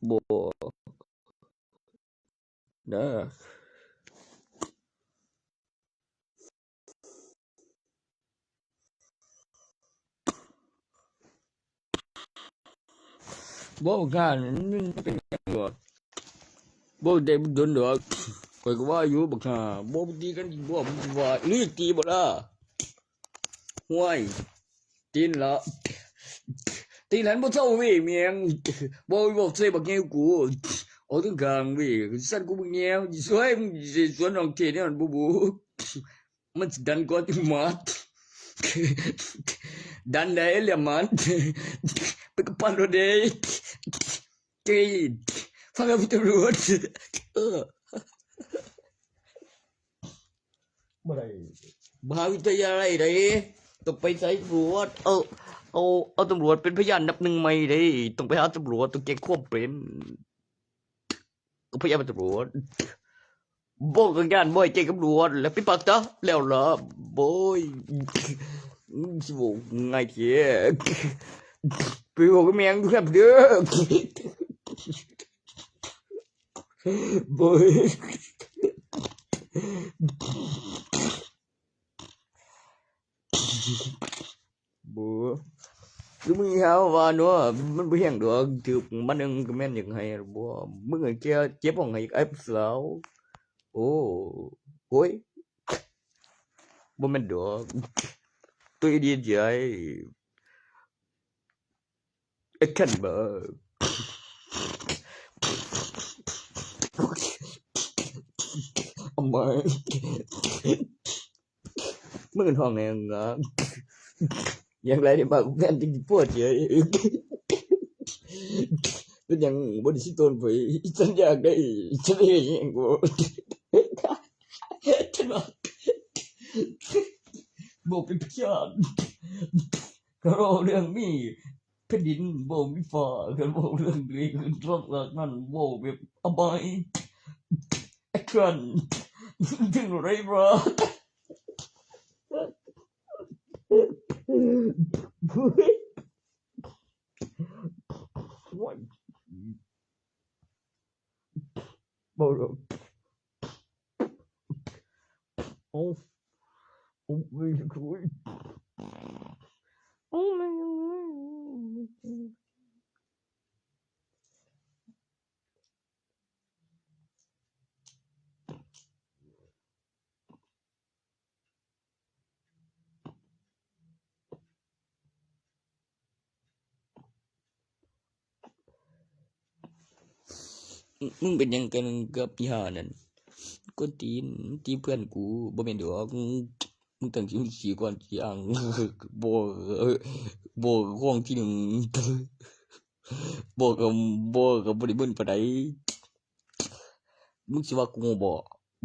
ບໍ່ນະ. ບໍ່ ບັກຫ່າ ມັນເປັນຫຍັງວະ? ບໍ່ໄດ້ດົນດອກ ຂ້ອຍກໍວ່າຢູ່ ບັກຫ່າ ບໍ່ຕີກັນບໍ່ ວ່າ ຫຼື ຕີບໍ່ລະ? ຫ້ວຍ ຕີນລະ ຕີນຫັ້ນບໍ່ເຊົາເວີຍ ແມ່ງ ບໍ່ ບໍ່ໃສ່ບັກແງວກູ ອອກເທິງຂ້າງເວີຍ ຊັ້ນກູບໍ່ແງວ ຊິຊ່ວຍ ຊິສວນນ້ອງເທແນວນັ້ນບໍ່ບຸ ມັນຊິດັນກ່ອນຈຶ່ງມາ ດັນໄດ້ແລ້ວມັນ ໄປກັບປັນໂລດເດ້ ເຈ້ ຟັງເອົາຕຳຫຼວດ ເອີ. ບໍ່ໄດ້ ມະຫາວິທະຍາໄລໃດ ຕ້ອງໄປໃສ່ຕຳຫຼວດ ເອົາ ເອົາ ເອົາຕຳຫຼວດເປັນພະຍານນັບໜຶ່ງໃໝ່ເດ້ ຕ້ອງໄປຫາຕຳຫຼວດ ຕ້ອງແຈ້ງຄວາມເປັນ ກໍພະຍາຍາມຕຳຫຼວດ ບໍ່ກໍຢ້ານບໍ່ໃຫ້ແຈ້ງຕຳຫຼວດ ແລ້ວປິດປາກຊະ ແລ້ວລະ ໂອ້ຍ ຊິເວົ້າງ່າຍແທ້ ໄປເວົ້າກັບແມ່ງຢູ່ແຄມເດີ. ໂອ້ຍ ບໍ່ ຄືມຶງຫາວ່າເນາະ ມັນບໍ່ແຮງດອກ ຖືກມາໜຶ່ງກໍແມ່ນຢາກໃຫ້ແລ້ວບໍ່ ມຶງໃຫ້ແກ່ເຈັບຫ້ອງໃຫ້ອ້າຍຜູ້ສາວ ໂອ້ ໂອ້ຍ ບໍ່ແມ່ນດອກ ໂຕອີດີໃຈ I can't ເບີ ເອົາໃໝ່ ມຶງຮ້ອງແນວງາມ ຢ່າງໃດໄດ້ມາແມ່ນຈຶ່ງຊິພໍໃຈ ເປັນຫຍັງບໍ່ໄດ້ຊິໂຕນເຜີຍ ສັນຢາກໄດ້ ສັນເຮັດຫຍັງບໍ່ ເປັນພະຍານ ເວົ້າເລື່ອງມີແຜ່ນດິນ ບໍ່ມີຟ້າ ຄັນເວົ້າເລື່ອງເລື່ອງຄວາມຮັກນັ້ນ ເວົ້າແບບອະບາຍ ແອັກຊັນ ເຖິງໄດ້ວ່າ ໂອ້ຍ ບໍ່ດອກ ໂອ້ ໂອ້ຍ ໂອ້ຍ ໂອ້ຍ. ມຶງເປັນຫຍັງກັນກັບອີຫ່ານັ້ນ? ກົນຕີນ ມັນຕີເພື່ອນກູ ບໍ່ແມ່ນດອກ. ມຶງຕັ້ງຊື່ ຊື່ກ່ອນຊິອ້າງ ບໍ່ ບໍ່ ຮອງທີໜຶ່ງ ບໍ່ ກໍ ບໍ່ ກໍບໍ່ໄດ້ເບິ່ງປານໃດ. ມຶງຊິວ່າກູໂງ່ບໍ່?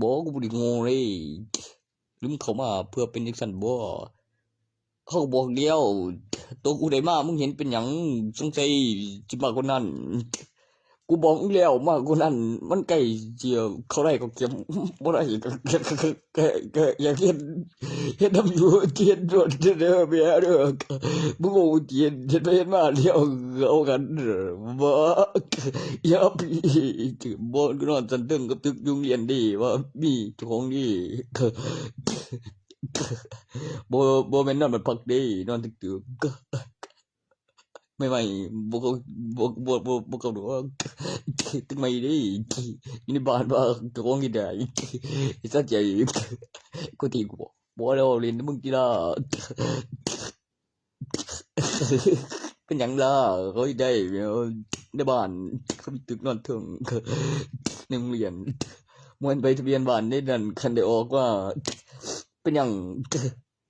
ບໍ່ ກູບໍ່ໄດ້ໂງ່ເລີຍ. ຫຼືມຶງເຂົ້າມາເພື່ອເປັນຈັ່ງຊັ້ນບໍ່? ເຮົາກໍບອກແລ້ວ ໂຕກູໄດ້ມາ ມຶງເຫັນເປັນຫຍັງ? ສົງໄສຊິມາກວ່ານັ້ນ. ກູບອກມຶງແລ້ວ ມາກວ່ານັ້ນ ມັນໃກ້ຊິເຂົ້າໄດ້ກໍເກັບ ບໍ່ໄດ້ກໍ ກໍ ກໍ ກໍ ກໍຢາກເຮັດ ເຮັດນຳຢູ່ ເຮັດໂລດເດີແມ່ເດີ. ມຶງເວົ້າຈິງ ເຮັດໄປເຮັດມາແລ້ວເອົາກັນ ບໍ່ ຢ່າ ບໍ່ ນອນຊັ້ນເທິງກັບຕຶກຢູ່ໂຮງຮຽນເດ້ ວ່າມີເຈົ້າຂອງເດ້. ບໍ່ ບໍ່ແມ່ນນອນບ້ານພັກເດ້ ນອນຕຶກໆ ໃໝ່ໆ ບໍ່ ບໍ່ ບໍ່ ບໍ່ເຂົ້າດອກ ຕຶກໃໝ່ເດ້ ຢູ່ໃນບ້ານວ່າເຈົ້າຂອງເຮັດໄດ້ ສະໃຈ ກູຕີກູບໍ່ ບໍ່ແລ້ວ ຫຼິ້ນນຳມຶງຕິລະ. ເປັນຫຍັງລະ ເຂົາເຮັດໄດ້ ໃນບ້ານເຂົາມີຕຶກນອນເທິງ ໃນໂຮງຮຽນ ບໍ່ແມ່ນໄປທະບຽນບ້ານໃນນັ້ນ ຄັນໄດ້ອອກມາ ເປັນຫຍັງ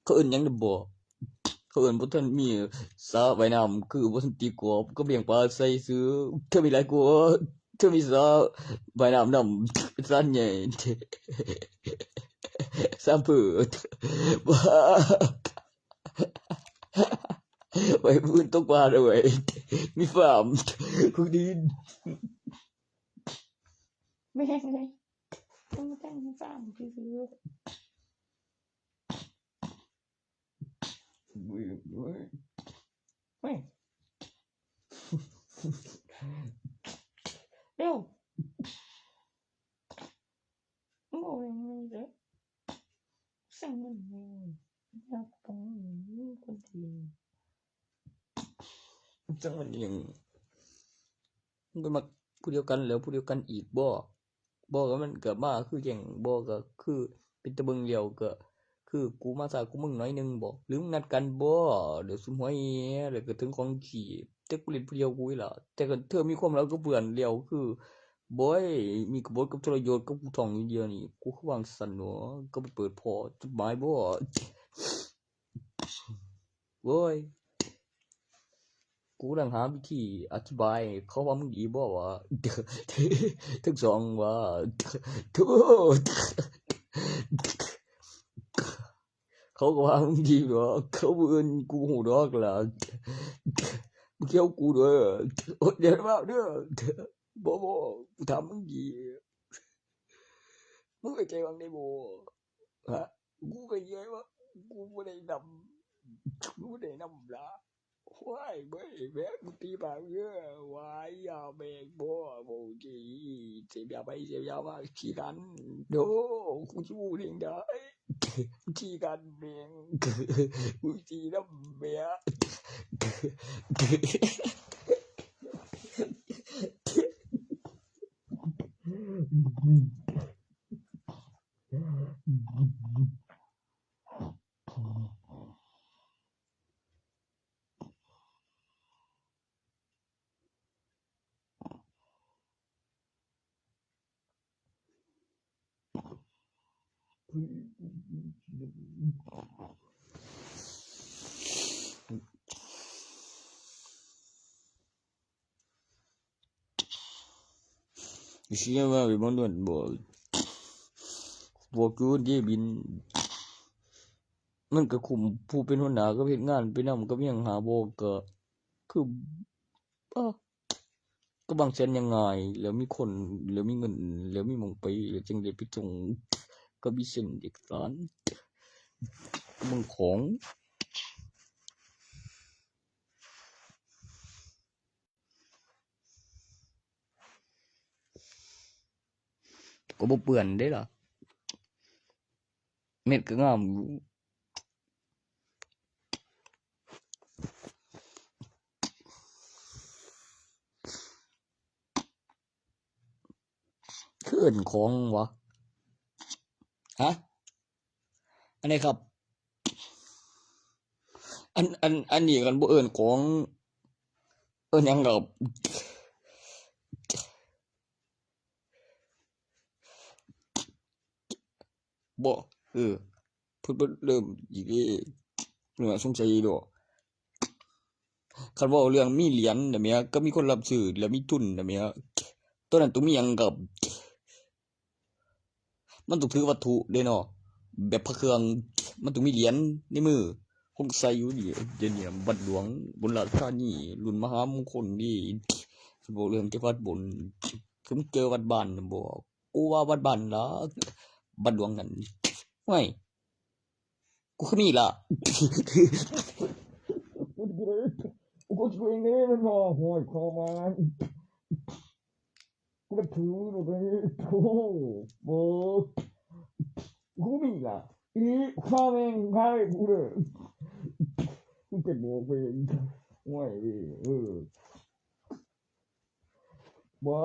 ເຂົາເອີ້ນຫຍັງນະບໍ່? ເຂົາເອີ້ນບໍ່ທັນມີສະວ່າຍນ້ຳ ຄືບໍ່ທັນຕີກອບກັບລ້ຽງປາໃສ່ຊື່ ເທື່ອມີຫຼາຍກວ່າ ເທື່ອມີສະວ່າຍນ້ຳນຳ ເປັນສະໃຫຍ່ ສາມເພີ ໄວ້ຜູ້ອື່ນຕົກປາດ້ວຍ ມີຟາມ ຄຸກດິນ ແມ່ນເລີຍ ຕ້ອງແຕ່ງຟາມຊື່ໆ. ໂອ້ຍ ໂອ້ຍ ໂອ້ຍ. ມັນ ຈັ່ງມັນຫຍັງ ມັນກໍມັກຜູ້ດຽວກັນແລ້ວ ຜູ້ດຽວກັນອີກບໍ? ບໍ່ກໍມັນກໍມາຄືຫຍັງ? ບໍ່ກໍຄືເປັນຕາເບິ່ງແລ້ວ ກໍຄືກູມາຊ້າກວ່າມຶງໜ້ອຍໜຶ່ງບໍ? ຫຼືມຶງນັດກັນບໍ? ດຽວສຸມຫວຍແລ້ວກໍເຖິງຂອງຂີ້ ແຕ່ກູຫຼິ້ນຜູ້ດຽວກູນີ້ລະ ແຕ່ກໍເທື່ອມີຄວາມລັບກັບເພື່ອນແລ້ວ ຄື ໂອ້ຍ ມີກະບົດກັບທໍລະຍົດກັບກູທ່ອງຢູ່ດຽວນີ້ ກູຄືວ່າຊັ້ນເນາະ ກໍໄປເປີດພໍຈົດໝາຍບໍ? ໂອ້ຍ ກູກຳລັງຫາວິທີອະທິບາຍເຂົາວ່າມຶງດີບໍ່ວ່າ ທັງສອງວ່າ ໂທ້ ເຂົາກໍວ່າມຶງດີດອກ ເຂົາບໍ່ເອີ້ນກູຮູ້ດອກລະ ບໍ່ກ່ຽວກູເດີ ໂອ້ຍ ຢ່າມາເດີ ບໍ່ ບໍ່ ກູຖາມມຶງດີ ມຶງເຂົ້າໃຈວ່າຈັ່ງໃດບໍ່? ຮະ? ກູກໍເອີຍວ່າ ກູບໍ່ໄດ້ນຳ ກູບໍ່ໄດ້ນຳລະ ໂອ້ຍ ເບິ່ງແບກ ກູຕີປາກເດີ ວາຍ ຢ່າແບກ ບໍ່ ບໍ່ດີ ເສບຢາໄປ ເສບຢາມາ ຂີ້ກັນ ໂດ ກູຊິເວົ້າຈັ່ງໃດ ຂີ້ກັນແບກ ກູຕີນຳແບກ. ເສຍວ່າໄປບໍ່ນວນບໍ່ ບອກຢູ່ເດບິນ ມັນກໍຄຸ້ມ ຜູ້ເປັນຫົວໜ້າກໍເຮັດງານໄປນຳ ກໍມີຫຍັງຫາບໍ່ ກໍຄື ເອີ ກໍບາງແສນຫຍັງງ່າຍ ແລ້ວມີຄົນ ແລ້ວມີເງິນ ແລ້ວມີໝ່ອງໄປ ແລ້ວຈຶ່ງໄດ້ໄປສົ່ງ ກໍມີເຊັນເອກະສານ ເບິ່ງຂອງ. ກໍບໍ່ເປື້ອນເດ້ລະ ເມັດກໍງາມຢູ່ ຄືເອີ້ນຂອງຫວາ? ຮະ? ອັນນີ້ຄັບ ອັນ ອັນ ອັນນີ້ຄັນບໍ່ເອີ້ນຂອງ ເອີ້ນຫຍັງຄັບ? ບໍ່ ເອີ ເພິ່ນ ເພິ່ນເລີ່ມອີກເດ້ ໜ້າສົງໄສຢູ່ດອກ. ຄັນເວົ້າເລື່ອງມີຫຼຽນນະແມ່ ກໍມີຄົນຮັບຊື້ ແລ້ວມີທຶນນະແມ່ ຕອນນັ້ນຕ້ອງມີຫຍັງກັບ ມັນຕ້ອງຖືວັດຖຸເດ້ເນາະ ແບບພະເຄື່ອງ ມັນຕ້ອງມີຫຼຽນໃນມື ຄົນກໍໃສ່ຢູ່ນີ້ ດຽວນີ້ວັດຫຼວງ ບຸນລາຊານີ ລຸ້ນມະຫາມົງຄົນນີ້ ຄັນເວົ້າເລື່ອງແຕ່ວັດບຸນ ຄືມັນເຈີວັດບ້ານນະບໍ່? ກູວ່າວັດບ້ານລະ ບັດຫຼວງນັ້ນ ໂອ້ຍ ກູຄືມີລະ ກູເອງເດ້ ມັນມາຫ້ອຍເຂົ້າມາ ກູໄດ້ຖືເລີຍ ໂອ້ ກູມີລະ ອີ ຂ້າແມ່ງ ຂ້າເລີຍ ກູເລີຍ ກູເປັນບໍ່ເປັນ ໂອ້ຍ ເອີ ບໍ່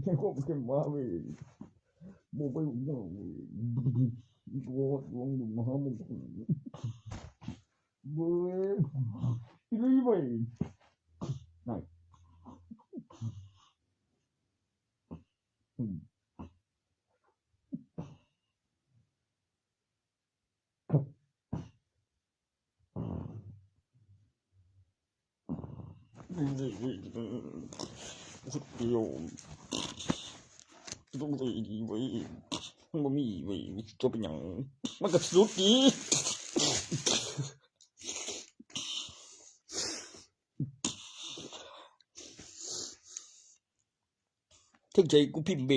ໃຫ້ຄວາມເຂັ້ມມາເວີຍ ບໍ່ໄປຫຍັງເວີຍ ບໍ່ຫວັດຫວັງມະຫາມົງຄຸນເວີຍ ອີ່ຫຼີເວີຍ ນາຍ ອືມ. ຄົນດຽວ ຕ້ອງໄດ້ດີໄວ້ ມັນບໍ່ມີໄວ້ ຈະເປັນຫຍັງ ມັນກໍສຸດດີ. ຖືກໃຈກູພິມເບ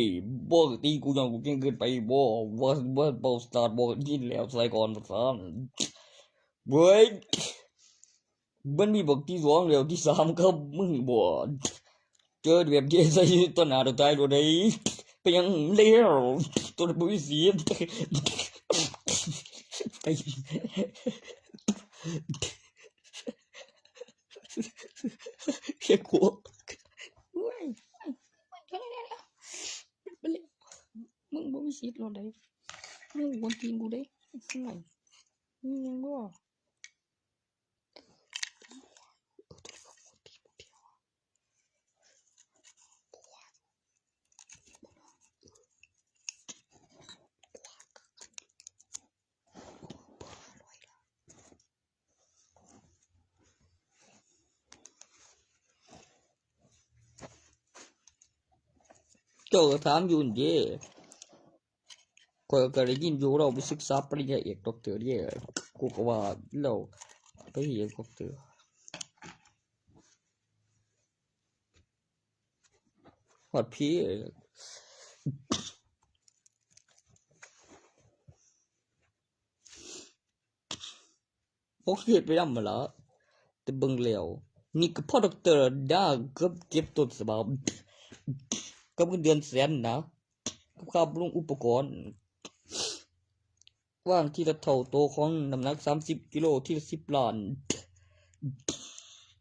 ບໍ່ ຕີກູຍ້ອນກູເກັ່ງເກີນໄປບໍ່ ວ່າ ວ່າເບົາສະຕາດບໍ່ ຍິນແລ້ວໃສ່ກ່ອນວ່າຊັ້ນ ເວີຍ ມັນມີບັກທີສອງແລ້ວທີສາມກັບມຶງບໍ່ ເຈີແບບທີ່ໃສ່ຕໍ່ໜ້າຕໍ່ຕາໂລດໃດ ຍັງແລ້ວ ໂຕບໍ່ມີສິດ ໄປ ເຮັດກູ ໂອ້ຍ ມຶງບໍ່ມີສິດໂລດເດ້ ມຶງກວນຕີນກູເດ້ ໂອ້ຍ ມີຫຍັງບໍ່? ເຈົ້າກໍຖາມຢູ່ຫັ້ນເດ້ ຂ້ອຍກໍໄດ້ຍິນຢູ່ ລາວໄປສຶກສາປະລິນຍາເອກ ດັອກເຕີເດ້ ກູກໍວ່າລາວໄປຮຽນດັອກເຕີ ຮອດພີ້ ບໍ່ເຮັດໄປນຳຫັ້ນລະ ແຕ່ເບິ່ງແລ້ວ ນີ້ກໍພໍດັອກເຕີດາເກືອບເກັບຕົ້ນສະບັບ ກັບເງິນເດືອນແສນນະ ກັບຄ່າບຳລຸງອຸປະກອນ ວາງທີລະເທົ່າໂຕຂອງນ້ຳໜັກສາມສິບກິໂລ ທີລະສິບລ້ານ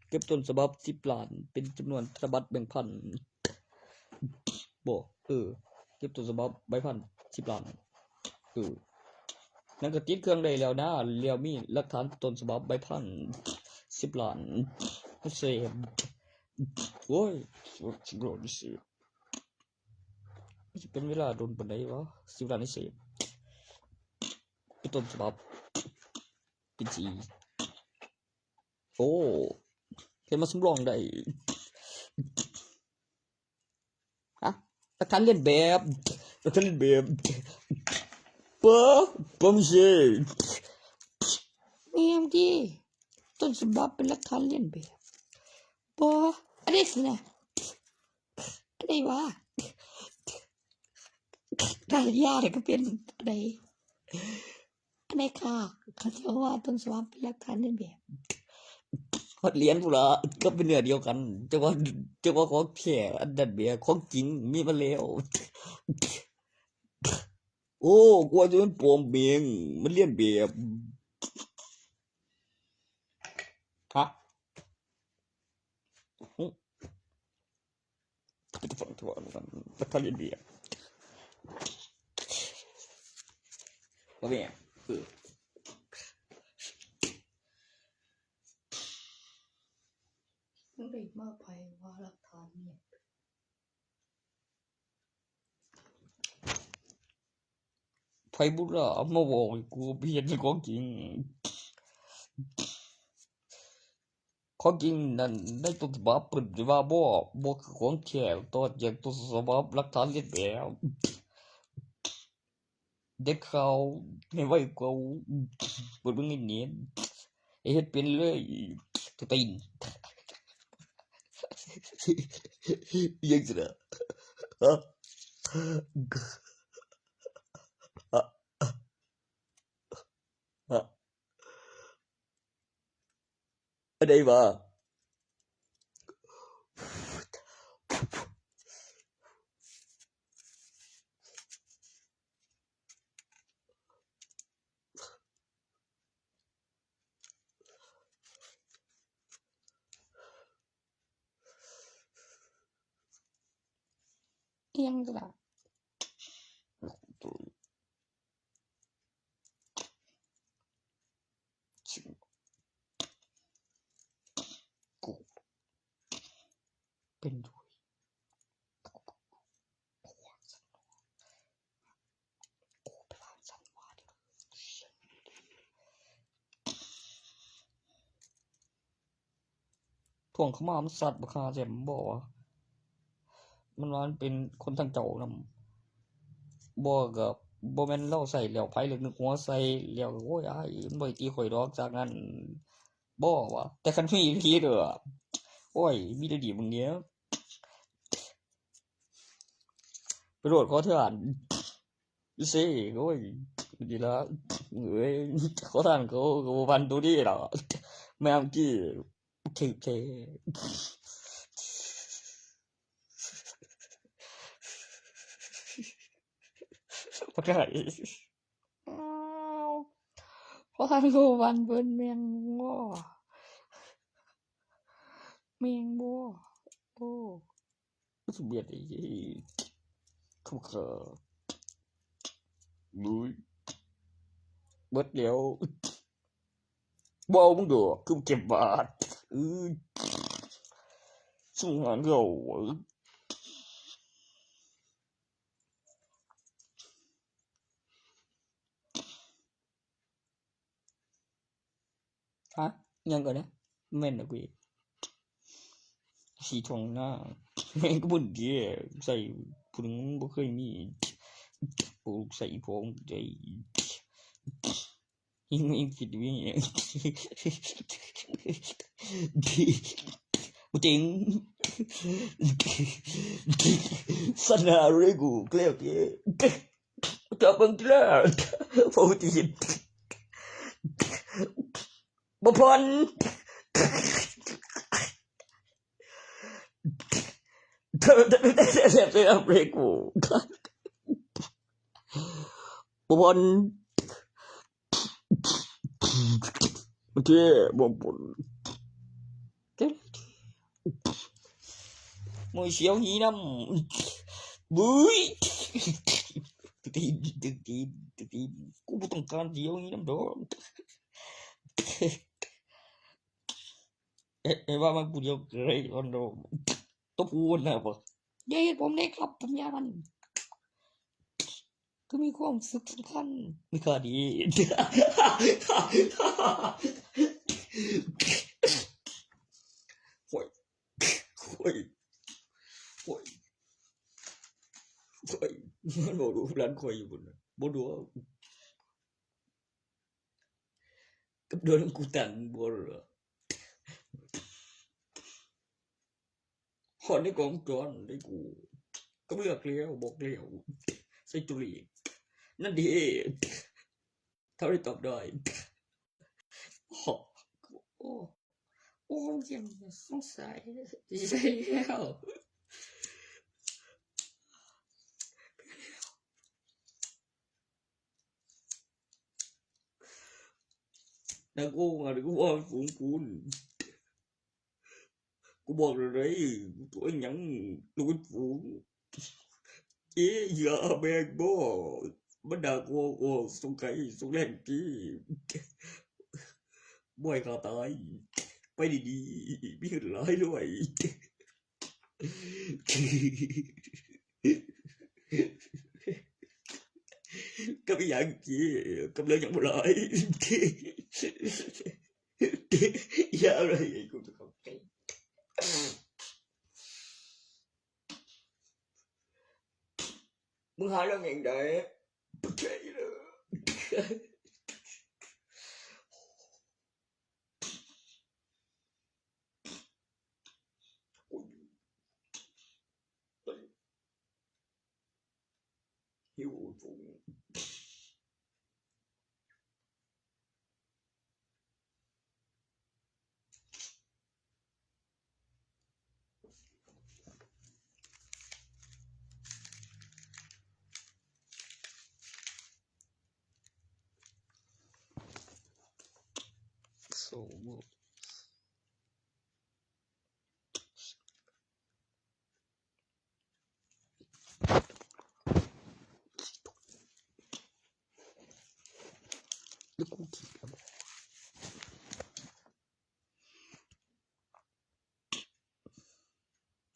ເກັບຕົ້ນສະບັບສິບລ້ານ ເປັນຈຳນວນທະນະບັດແບງພັນ ບໍ່ ເອີ ເກັບຕົ້ນສະບັບໃບພັນສິບລ້ານ ເອີ ນັ້ນກໍຕິດເຄື່ອງໄດ້ແລ້ວນະ ແລ້ວມີຫຼັກຖານຕົ້ນສະບັບໃບພັນສິບລ້ານ ເຊບ ໂອ້ຍ ສິບລ້ານເຊບ ມັນຊິເປັນເວລາດົນປານໃດວະ ສິບລ້ານເຊບ ເປັນຕົ້ນສະບັບ ເປັນສີ ໂອ້ ເຮັດມາສຳລອງໄດ້ ຮະ ຫຼັກຖານລຽນແບບ ຫຼັກຖານລຽນແບບ ປະ ປະມີເຊ ແມ່ນຕິ ຕົ້ນສະບັບເປັນຫຼັກຖານລຽນແບບ ບໍ່ ອັນນີ້ຊິນະ ອັນໃດວະ ທາດຢານີ້ກໍເປັນ ອັນໃດ ອັນໃດຄ່ະ ເຂົາເຈົ້າວ່າຕົ້ນສະບັບເປັນຫຼັກຖານລຽນແບບ ຮອດລຽນພຸ້ນລະ ກໍເປັນເນື້ອດຽວກັນ ແຕ່ວ່າ ແຕ່ວ່າຂອງແທ້ອັນນັ້ນແບບ ຂອງຈິງມີມາແລ້ວ ໂອ້ ກວ່າຈະແມ່ນປອມແມ່ງ ມັນລຽນແບບ ຮະ ຕະຄາລຽນເບຍ ບໍ່ແມ່ນ ເອີ ມັນໄດ້ມາໃຜວ່າຫຼັກຖານນີ້ ໃຜບຸລະມາເວົ້າໃຫ້ກູໄປເຮັດຂອງຈິງ ຂອງຈິງນັ້ນໃນຕົ້ນສະບັບເພິ່ນຊິວ່າບໍ່ ບໍ່ຄືຂອງແທ້ ຕ້ອງແຈ້ງຕົ້ນສະບັບຫຼັກຖານລຽນແບບ ເດັດຂາດໃຫ້ໄວກວ່າເກົ່າ ເປີດເບິ່ງໃນເນັດ ເຮັດເປັນເລີຍ ສະຕີນ ອີ່ຫຍັງຊັ້ນນະ ຮະ ຮະ ຮະ ອັນໃດວະ ອີ່ຫຍັງລະ ເປັນ ທວງເຂົ້າມາ ມັນສັດບັກຫ່າແຊມ ມັນບອກວ່າ ມັນວ່າມັນເປັນຄົນທາງເຈົ້ານຳ ບໍ່ ກໍບໍ່ແມ່ນລາວໃສ່ແລ້ວ ໃຜເລີກນຶກຫົວໃສ່ແລ້ວ ໂອ້ຍ ອ້າຍ ມັນບໍ່ໄດ້ຕີຂ້ອຍດອກ ຈາກນັ້ນ ບໍ່ວ່າ ແຕ່ຄັນມີອີ່ຫຼີເດີ້ ໂອ້ຍ ມີແຕ່ດີບາງເນີ້ຍ ໄປໂລດ ຂໍເທື່ອ ເຊ ໂອ້ຍ ນີ້ລະ ເອີຍ ຂໍທານເຂົາກໍບໍ່ປານໂຕນີ້ດອກ ແມ່ນທີ່ຖືກແທ້ ໂ ປາກໄກ່ ອ້າວ ພໍ່ທ່ານໂກວັນເພິ່ນແມ່ນບໍ່ ແມ່ນບໍ່ ໂອ້ ສະບຽດອີກ ເບິດແລ້ວ ບໍ່ເອົາມຶງດອກ ຄືເກັບບາດ ອື ສູ້ງານເຂົາ ຮະ ຫຍັງກ່ອນນະ ແມ່ນດອກເວີຍ ສີທອງໜ້າ ແມ່ນກະບຸນເດ ໃສ່ຜູ້ໜຶ່ງບໍ່ເຄີຍມີ ໂອ້ ໃສ່ອີ່ພໍ່ໄດ້ ອີ່ແມ່ງຄິດວ່າຫຍັງ ບໍ່ເຕັງ ສະໜາເຣກູ ແລ້ວເດ ຈະເບິ່ງເດີ ໂພຕີນ ບໍ່ຜ່ອນ ເບຣກ ບໍ່ຜ່ອນ ໂອເຄ ບໍ່ຜ່ອນ ໂອ້ຍ ສຽວຫີນຳ ບຸ້ຍ ຕີນ ຕີນ ຕີນ ຕີນ ກູບໍ່ຕ້ອງການສຽວຫີນຳດອກ ເອ ເອວ່າມາຜູ້ດຽວເລີຍ ຕົບຫົວໜ້າບໍ່ ຢ່າເຮັດຜົມເດ້ຄັບ ຜົມຢ້ານ ຄືມີຄວາມສຸກສຳພັນ ມີຄ່າດີ ໂອ້ຍ ໂອ້ຍ ໂອ້ຍ ໂອ້ຍ ມັນບໍ່ຮູ້ລັນຂ້ອຍຢູ່ພຸ້ນນະ ບໍ່ຮູ້ ກັບໂດນກູຕັນບໍ່ລະ ຮອດໃນກອງຈອນໄດ້ກູ ກໍເລືອກແລ້ວ ບອກແລ້ວ ໃສ່ຕົວເລກ ນັ້ນເດ ຖ້າໄດ້ຕອບໄດ້ ໂອ້ ໂອ້ ຍັງສົງໄສ ໃສ່ແລ້ວ ນັກໂອ້ງານ ກູວ່າສູງພຸ້ນ ກູບອກແລ້ວເດ້ ຕົວອີຫຍັງ ລູກເປັນຝູງ ເອ ຢ່າແບກບໍ່ ບັນດາໂກໂກ ສົງໄກ ສົງແລງກີ ບໍ່ໃຫ້ຂ້າຕາຍ ໄປດີໆ ມີເງິນຫຼາຍດ້ວຍ. ກັບອີ່ຫຍັງກີ້ ກັບເລື່ອງຫຍັງບໍ່ຫຼາຍ ຢ່າເລີຍ ກູຈະເຂົ້າໃຈ ມຶງຫາເລື່ອງຫຍັງໃດ ບໍ່ໃຈເລີຍ. ຫິວຝູງ ໂຊໂມ ແລ້ວກູກິນແລ້ວບໍ່?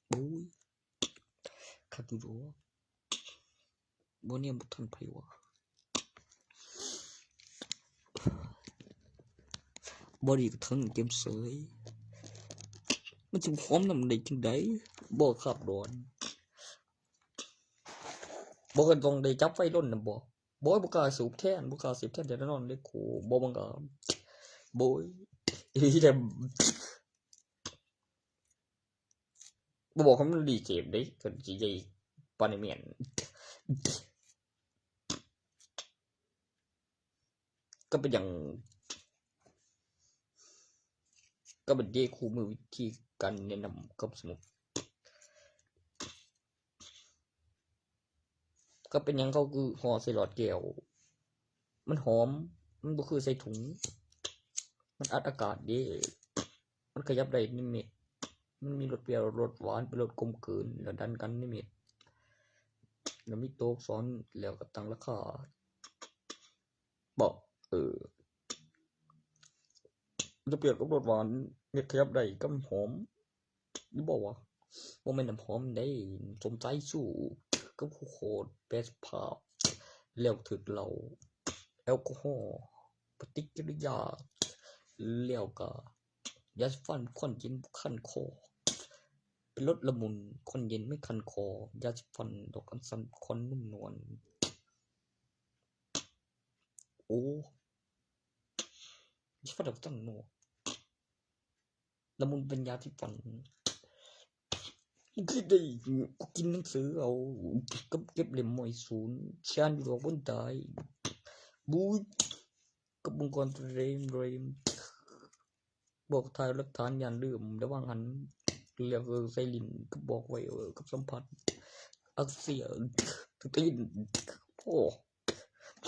ໂອ້ຍ ຄັກຢູ່ດອກ ບໍ່ແນມບໍ່ທັນໃຜວ່າ ບໍ່ດີກໍເທິງເກມເສີຍ ມັນຊິຫອມນຳໄດ້ຈັ່ງໃດ ບໍ່ຄາບດອນ ບໍ່ກໍຕ້ອງໄດ້ຈັບໄຟລົນນຳບໍ່? ໂອ້ຍ ບໍ່ກ້າສູບແທນ ບໍ່ກ້າສູບແທນແຕ່ແນ່ນອນເດ້ໂຄ ບໍ່ບັງອາດ ໂອ້ຍ ອີ່ແຫຼະ ບໍ່ບອກໃຫ້ມັນລີເກມເດ້ ກໍຊິໄດ້ປານນີ້ແມ່ນ ກໍເປັນຫຍັງ ກໍເປັນເດ້ຄູ່ມືວິທີການແນະນຳກັບສະໝຸດ. ກໍເປັນຫຍັງເຂົາຄືຫໍ່ໃສ່ຫຼອດແກ້ວ? ມັນຫອມ, ມັນບໍ່ຄືໃສ່ຖົງ, ມັນອັດອາກາດເດ້, ມັນຂະຫຍັບໄດ້ນິມິດ, ມັນມີລົດປ່ຽວ ລົດຫວານ ເປັນລົດກົມກືນ ແລ້ວດັນກັນນິມິດ ແລ້ວມີໂຕອັກສອນ ແລ້ວກໍຕັ້ງລາຄາ. ເບາະ ເອີ ຈະປ່ຽນກັບລົດຫວານ ເຮັດຂະຫຍັບໄດ້ກັບຫອມ ຫຼືບໍ່ວະ? ບໍ່ແມ່ນນ້ຳຫອມເດ້ ສົມໃຈຊູ້ກັບໂຄດ ແປສະພາບ ແລ້ວຖືກເຫຼົ້າ ແອລກໍຮໍ ປະຕິກິລິຍາ ແລ້ວກະ ຢາສີຟັນ ຄວັນເຢັນຄັນຄໍ ເປັນລົດລະມຸນ ຄວັນເຢັນໄມ່ຄັນຄໍ ຢາສີຟັນ ດອກອັນຊັນ ຄວັນນຸ້ມນວນ. ໂອ້ ຢາສີຟັນດອກຈັນເນາະ ລະມຸນເປັນຢາສີຟັນ ຄືໄດ້ ກູກິນໜັງສືເອົາ ກັບເກັບເຫຼັ້ມມວຍສູນ ຊານຢູ່ດອກບົນຕາຍ ບູຍ ກັບອົງກອນເຣມເຣມ ບອກຖ່າຍຫຼັກຖານ ຢ້ານລືມ ລະຫວ່າງຫັ້ນ ແລ້ວກໍໃສ່ຫຼິ້ນ ກໍບອກໄວ້ ເອີ ກັບສຳຜັດ ອັກເສບ ຕີນ ໂອ້ ໂ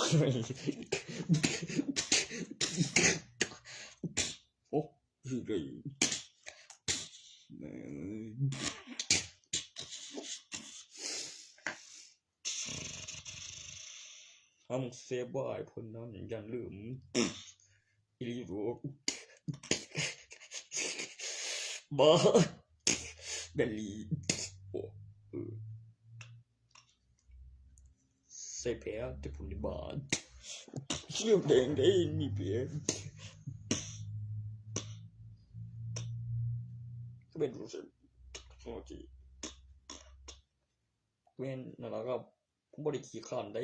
ອ້ ຫ້າມເສບຫຼາຍເພິ່ນນັ້ນ ຢ້ານລືມ ອີຫຼີໂດ ບາ ແບລລີ ໂອ້ ເອີ ໃສ່ແຜແຕ່ຜົນບາດ ສຽວແດງໄດ້ມີແຜ ເປັນ ໂອເຄ ແມ່ນນັ້ນລະຄັບ ບໍ່ໄດ້ຂີ້ຄ້ານໄດ້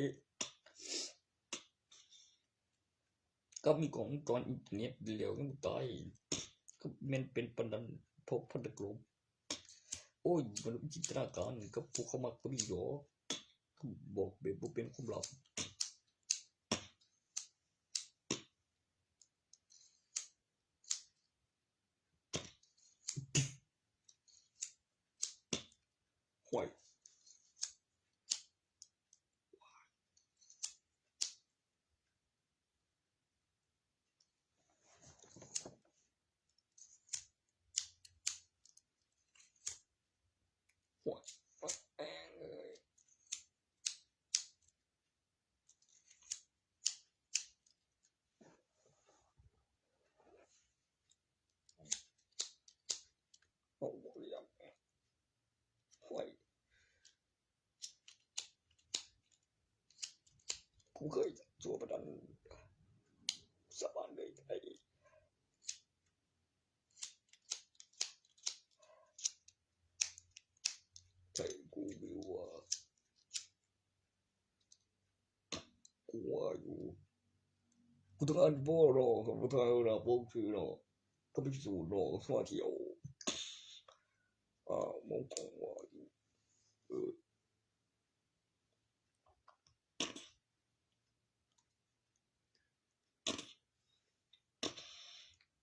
ກັບມີກ້ອງວົງຈອນອິນເຕີເນັດແລ້ວຍັງຕາຍ ກໍແມ່ນເປັນປານນັ້ນ ພວກພັນຕະກລົມ ໂອ້ຍ ມະນຸດຈິນຕະນາການ ກັບພວກເຂົາມັກກໍມີດອກ ບອກແບບບໍ່ເປັນຄວາມລັບ. ຫ້ວຍ ໂອ້ ບໍ່ລຽບ ຫ້ວຍ ກູເຄີຍຊົ່ວປານນັ້ນ ສາບານເລີຍໄດ້ ໃຈກູວິວວ່າ ກູວ່າຢູ່ ກູຕ້ອງອ່ານບໍ່ເນາະ ບໍ່ທັນເວລາ ບໍ່ຄືເນາະ ກໍໄປສູນເນາະ ມາທ່ຽວ ອ່າ ມົງກອງວ່າຢູ່ ເອີ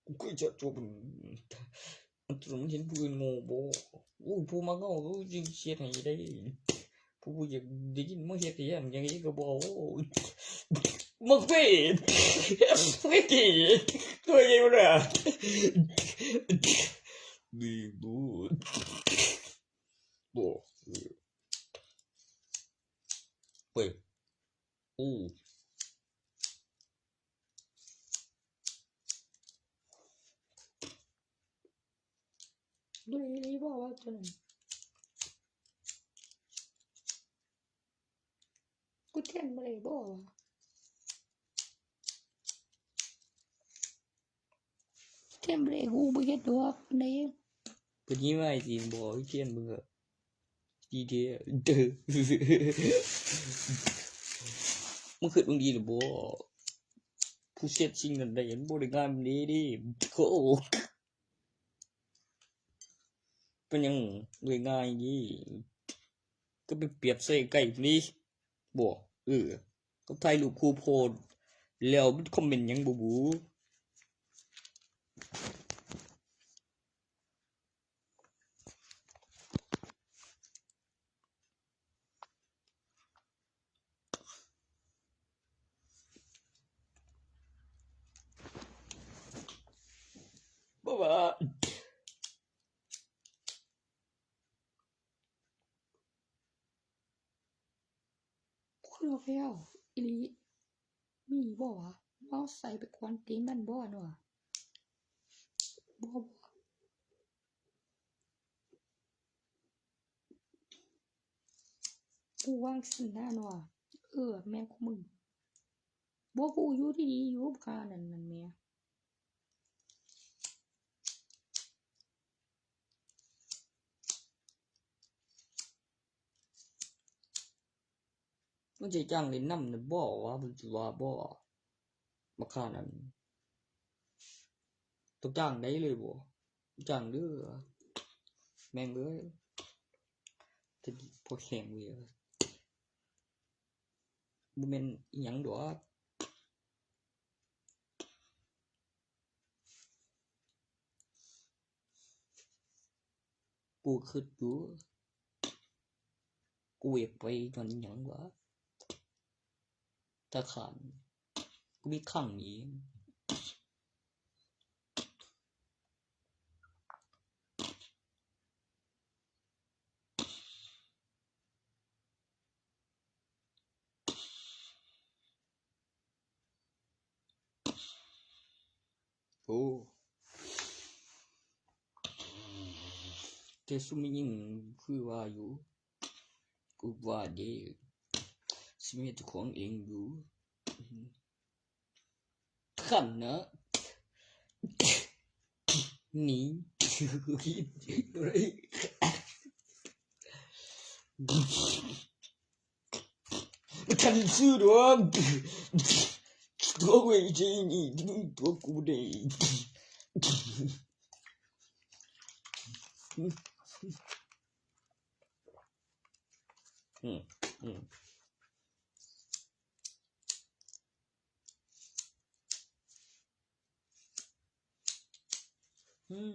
ກູເຄີຍຈະຈົບ ອັນຕົວມັນເຫັນຜູ້ອື່ນໂງ່ບໍ່? ໂອ້ຍ ຜູ້ມັກເວົ້າຄືຊິເຮັດໃຫ້ໄດ້ ຜູ້ບໍ່ຢາກໄດ້ຍິນມາເຮັດໃຫ້ຢ້ານຫຍັງອີກກໍບໍ່ເວົ້າ ບັກເປ້ ເວທີ ຕົວໃຫຍ່ບໍ່ລະ ດີບໍ່ ບໍ່ ເວີຍ ໂອ້ ບໍ່ໄດ້ອີ່ຫຼີບໍ່ວ່າຕົວນັ້ນ ກູແທນບໍ່ໄດ້ບໍ່ວະ? ແທນບໍ່ໄດ້ ກູບໍ່ເຮັດດອກ ອັນໃດ ເພິ່ນຍິງມາໃຫ້ຊິບໍ່ ເທນເບິ່ງ ດີເດ ມຶງຄິດເບິ່ງດີແລ້ວບໍ່? ຜູ້ເຮັດສິ່ງນັ້ນໄດ້ ມັນບໍ່ໄດ້ງ່າຍເດ້ ໂອ້ ເປັນຫຍັງໄດ້ງ່າຍນີ້ ກໍໄປປຽບໃສ່ໃກ້ພຸ້ນນີ້ ບໍ່ ເອີ ກໍຖ່າຍຮູບຄູ່ໂພສ ແລ້ວມັນຄອມເມັນຫຍັງບໍ່ບຸ? ແລ້ວອີ່ຫຼີ ມີບໍ່ວະ? ເຮົາໃສ່ໄປກວນຕີນມັນບໍ່ເນາະ? ບໍ່ ບໍ່ ກູວ່າຊັ້ນນະເນາະ. ເອີ ແມ່ນຂອງມຶງ. ບໍ່ ກູຢູ່ດີໆຢູ່ ບັກຫ່ານັ້ນ ນັ້ນແໝ. ມັນຊິຈ້າງຫຼິ້ນນຳນະບໍ່ວະ? ມັນຊິວ່າບໍ່? ບັກຫ່ານັ້ນ ຕ້ອງຈ້າງໄດ້ເລີຍບໍ່? ຈ້າງເດີ້ ແມ່ງເອີຍ. ຈະພໍແຂງເວີຍ ບໍ່ແມ່ນອີ່ຫຍັງດອກ. ກູຄິດຢູ່ ກູຢາກໄປຍ້ອນຫຍັງວະ? ທະຄານ ກູມີຄັງນີ້. ໂອ້ ແຕ່ຊຸມແມ່ຍິງຄືວ່າຢູ່ ກູວ່າເດ້ ຊິເຮັດຂອງເອງຢູ່. ຄັນນະ ນີ້ ຄັນຊື່ດອກ ຕົວເວຍຈີນີ້ ຕົວກູເດ້. ອືມ ອືມ. ອືມ.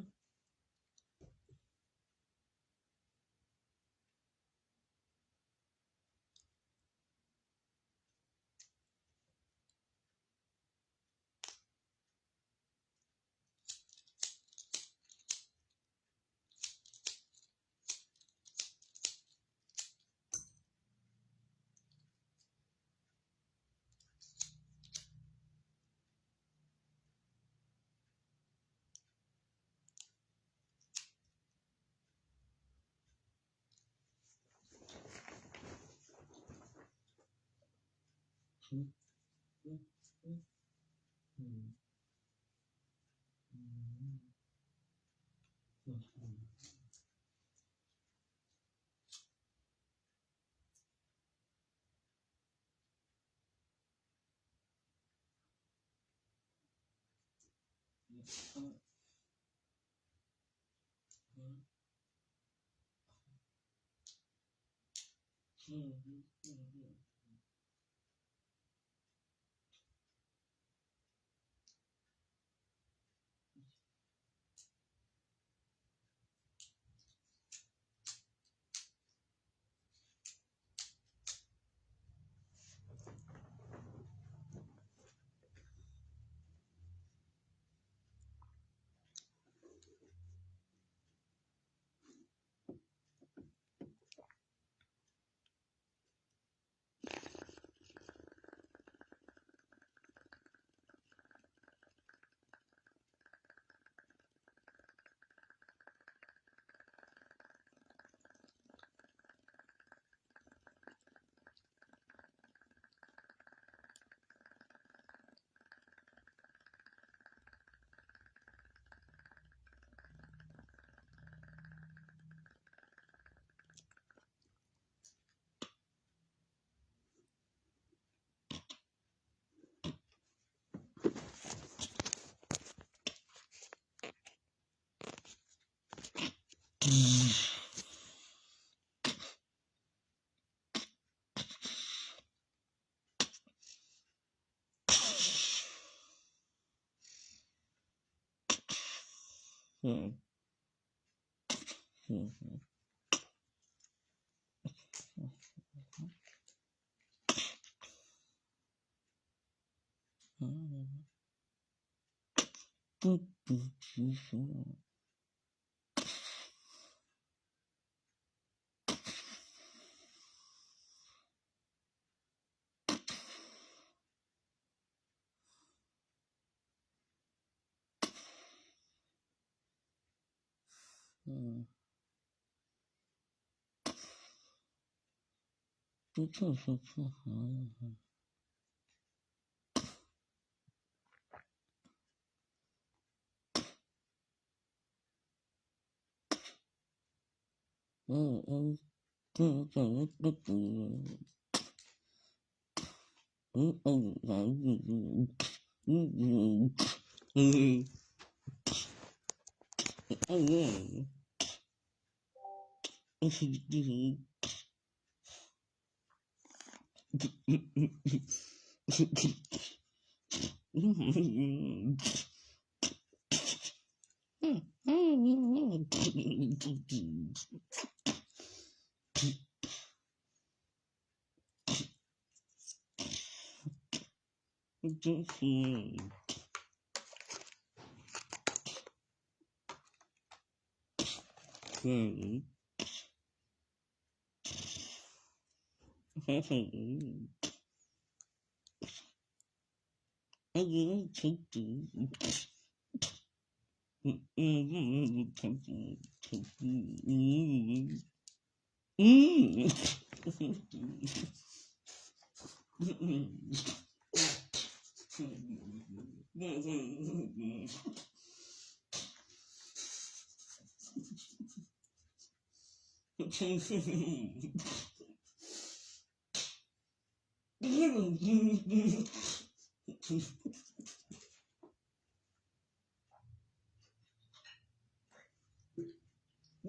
ອືມ.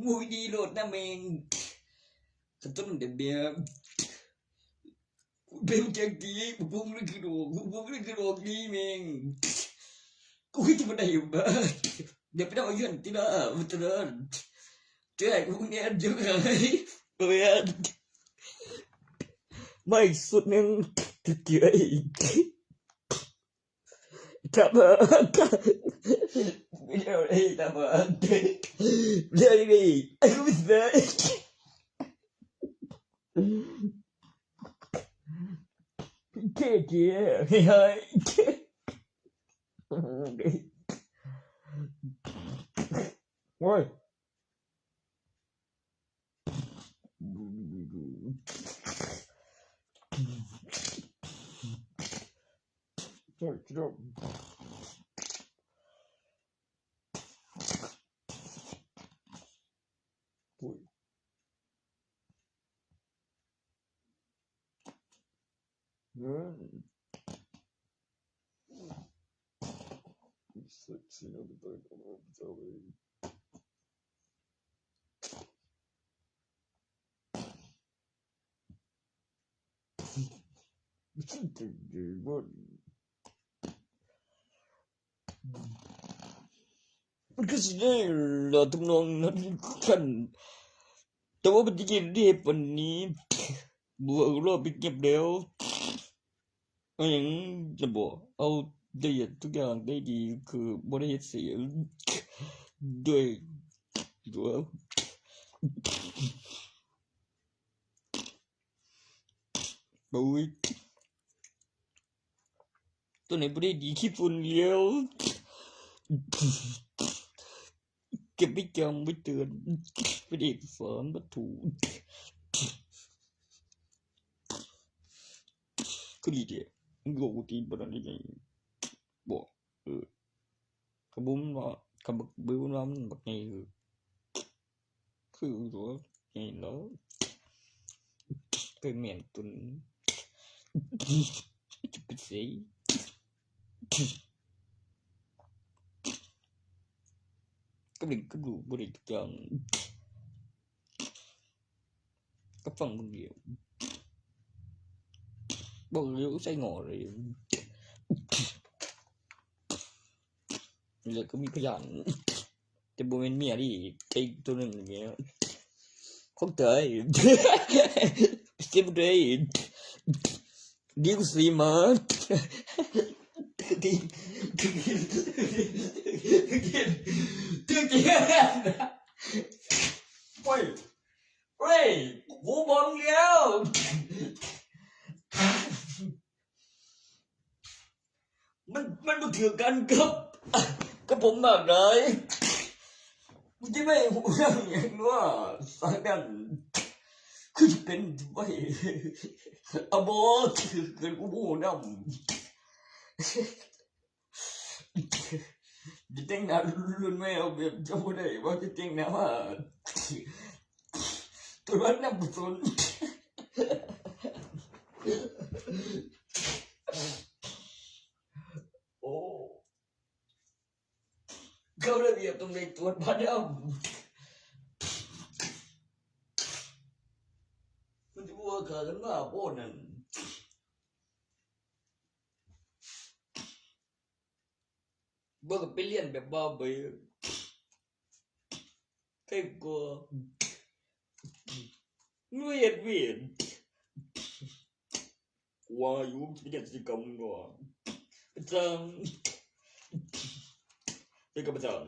ໂອ້ຍ ດີໂລດນະແມ່ງ ຄັນຕົ້ນແບບ ເປັນຈັ່ງຊີ້ ພວກມຶງຄືດອກ ພວກມຶງຄືດອກນີ້ແມ່ງ ກູຄືຈະບໍ່ໄດ້ຢູ່ບ້ານ ຢ່າໄປເວົ້າຢູ່ຫັ້ນຕິລະ ວ່າຕະນັ້ນ ເຈົ້າໃຫ້ກູແນ່ນຢູ່ໄຫ ບໍ່ແມ່ນ ມາອີກຊຸດໜຶ່ງ ເຈົ້າໃຫ້ Tamam. Tamam. Tamam. Oy.ມັນຄືຊິໄດ້ລະ ທຳນອງນັ້ນຄັນ ແຕ່ວ່າມັນຈະເຮັດໄດ້ປານນີ້ ບໍ່ ລອບໄປເກັບແລ້ວ ເອົາຫຍັງຈະບອກ ເອົາໄດ້ທຸກຢ່າງໄດ້ດີ ຄືບໍ່ໄດ້ເຮັດສຽງດ້ວຍ ໂອ້ຍ ຕົວນີ້ບໍ່ໄດ້ດີ ຂີ້ຝຸ່ນແລ້ວ ເກັບໄວ້ຈຳໄວ້ເຕືອນ ເປັນເອກະສານວັດຖຸ ຄືດີແທ້ ມັນກໍບໍ່ຕິດບໍ່ນັ້ນໄດ້ໄງ ບໍ່ ເອີ ກະບຸ້ມວ່າ ກະບັກບຶ້ມວ່າມັນບັກໃຫຍ່ ຄືຕົວໃຫຍ່ແລ້ວ ໄປແມ່ນຕົນ ຈະໄປໃສ ກະເຫຼັງກະດູກບໍ່ໄດ້ຈັກຢ່າງ ກະຟັງເບິ່ງດຽວ ບອກຢູ່ໃສ່ງໍເລີຍ ແລ້ວກໍມີພະຍານ ແຕ່ບໍ່ແມ່ນເມຍເດ້ ໄກ່ຕົວໜຶ່ງນີ້ແມ່ນຂອງຕາຍ ເກັບໄດ້ ດິວສີມາ ໂອ້ຍ ເຮີຍ ກູບອກແລ້ວ ມັນ ມັນບໍ່ຖືກກັນກັບ ກັບຜົມມາກຫຼາຍ ມຶງຈະໄປຮູ້ເລື່ອງຫຍັງເນາະ ສາຍແບນ ຄືຊິເປັນໄວ ອາ ບໍ່ ຄືເກີນ ກູບໍ່ຮູ້ນຳ. ຈະແຕ່ງໜ້າລຸ້ນແມ່ເອົາແບບຈຳບໍ່ໄດ້ວ່າຈະແຕ່ງໜ້າມາ ຕົວະນຳບໍ່ສົນ. ໂອ້ ເຂົ້າລະບຽບຕ້ອງໄດ້ຕົວະມານຳ ມັນຊິບໍ່ວ່າຂ້າກັນມາບໍ່ນັ້ນ. ບໍ່ກໍໄປລຽນແບບບ່າວເບີ ໃຜກໍມາເຮັດວຽກ ວ່າຢູ່ ຈະໄປເຮັດກິດຈະກຳເນາະ ປະຈຳ ເຮັດກັບປະຈຳ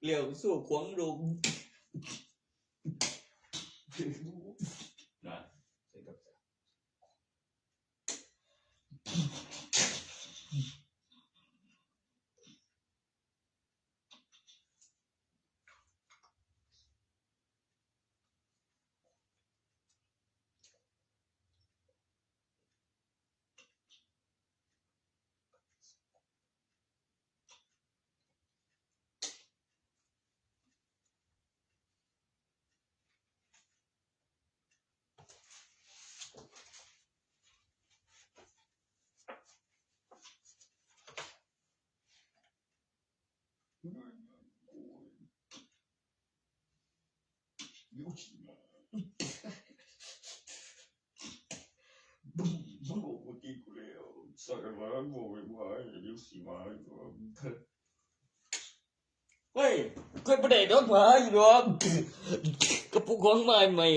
ແລ້ວໂຊຂວາງໂລກ ນະ ເຮັດກັບປະຈຳ. ເຮີ້ຍ ຂ້ອຍບໍ່ໄດ້ດອກ ຫາຢູ່ດອກ ກະປຸກຂອງມາໃໝ່.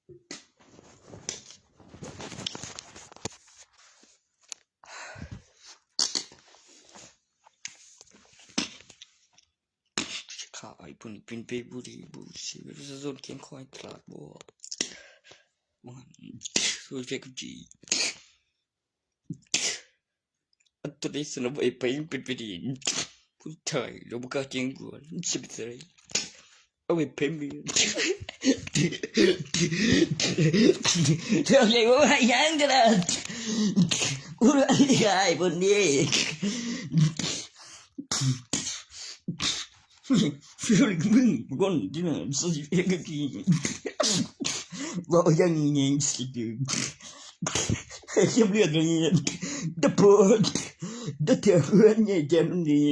ຂ້າໄອ້ເພິ່ນເປັນໄປບໍ່ໄດ້ ບໍ່ຊິປະຊາຊົນຂຽນຄອຍຕະຫຼາດບໍ່ ວ່າໂຊເຊຍກັບຈີ ອັນຕົວນີ້ສະໜັບໄວ້ໄປເປັນໄປດີ ຜູ້ໄທລາວບໍ່ກ້າແຈ້ງກວນ ຊິເປັນຈັ່ງໃດ ເອົາໄວ້ເພມເບຍ ເຈົ້າໃຫຍ່ບໍ່ໃຫ້ຫຍັງກັນນະ ກູໄດ້ອ້າຍເພິ່ນນີ້ ຟີລລິງມຶງຄົນທີ່ນັ້ນຊິເຮັດກັນດີ ເວົ້າຢ່າງນີ້ຊິເກັບເລື່ອງນີ້ ດະໂພດ ດະເທວດາໃຫຍ່ແຈ່ມນີ້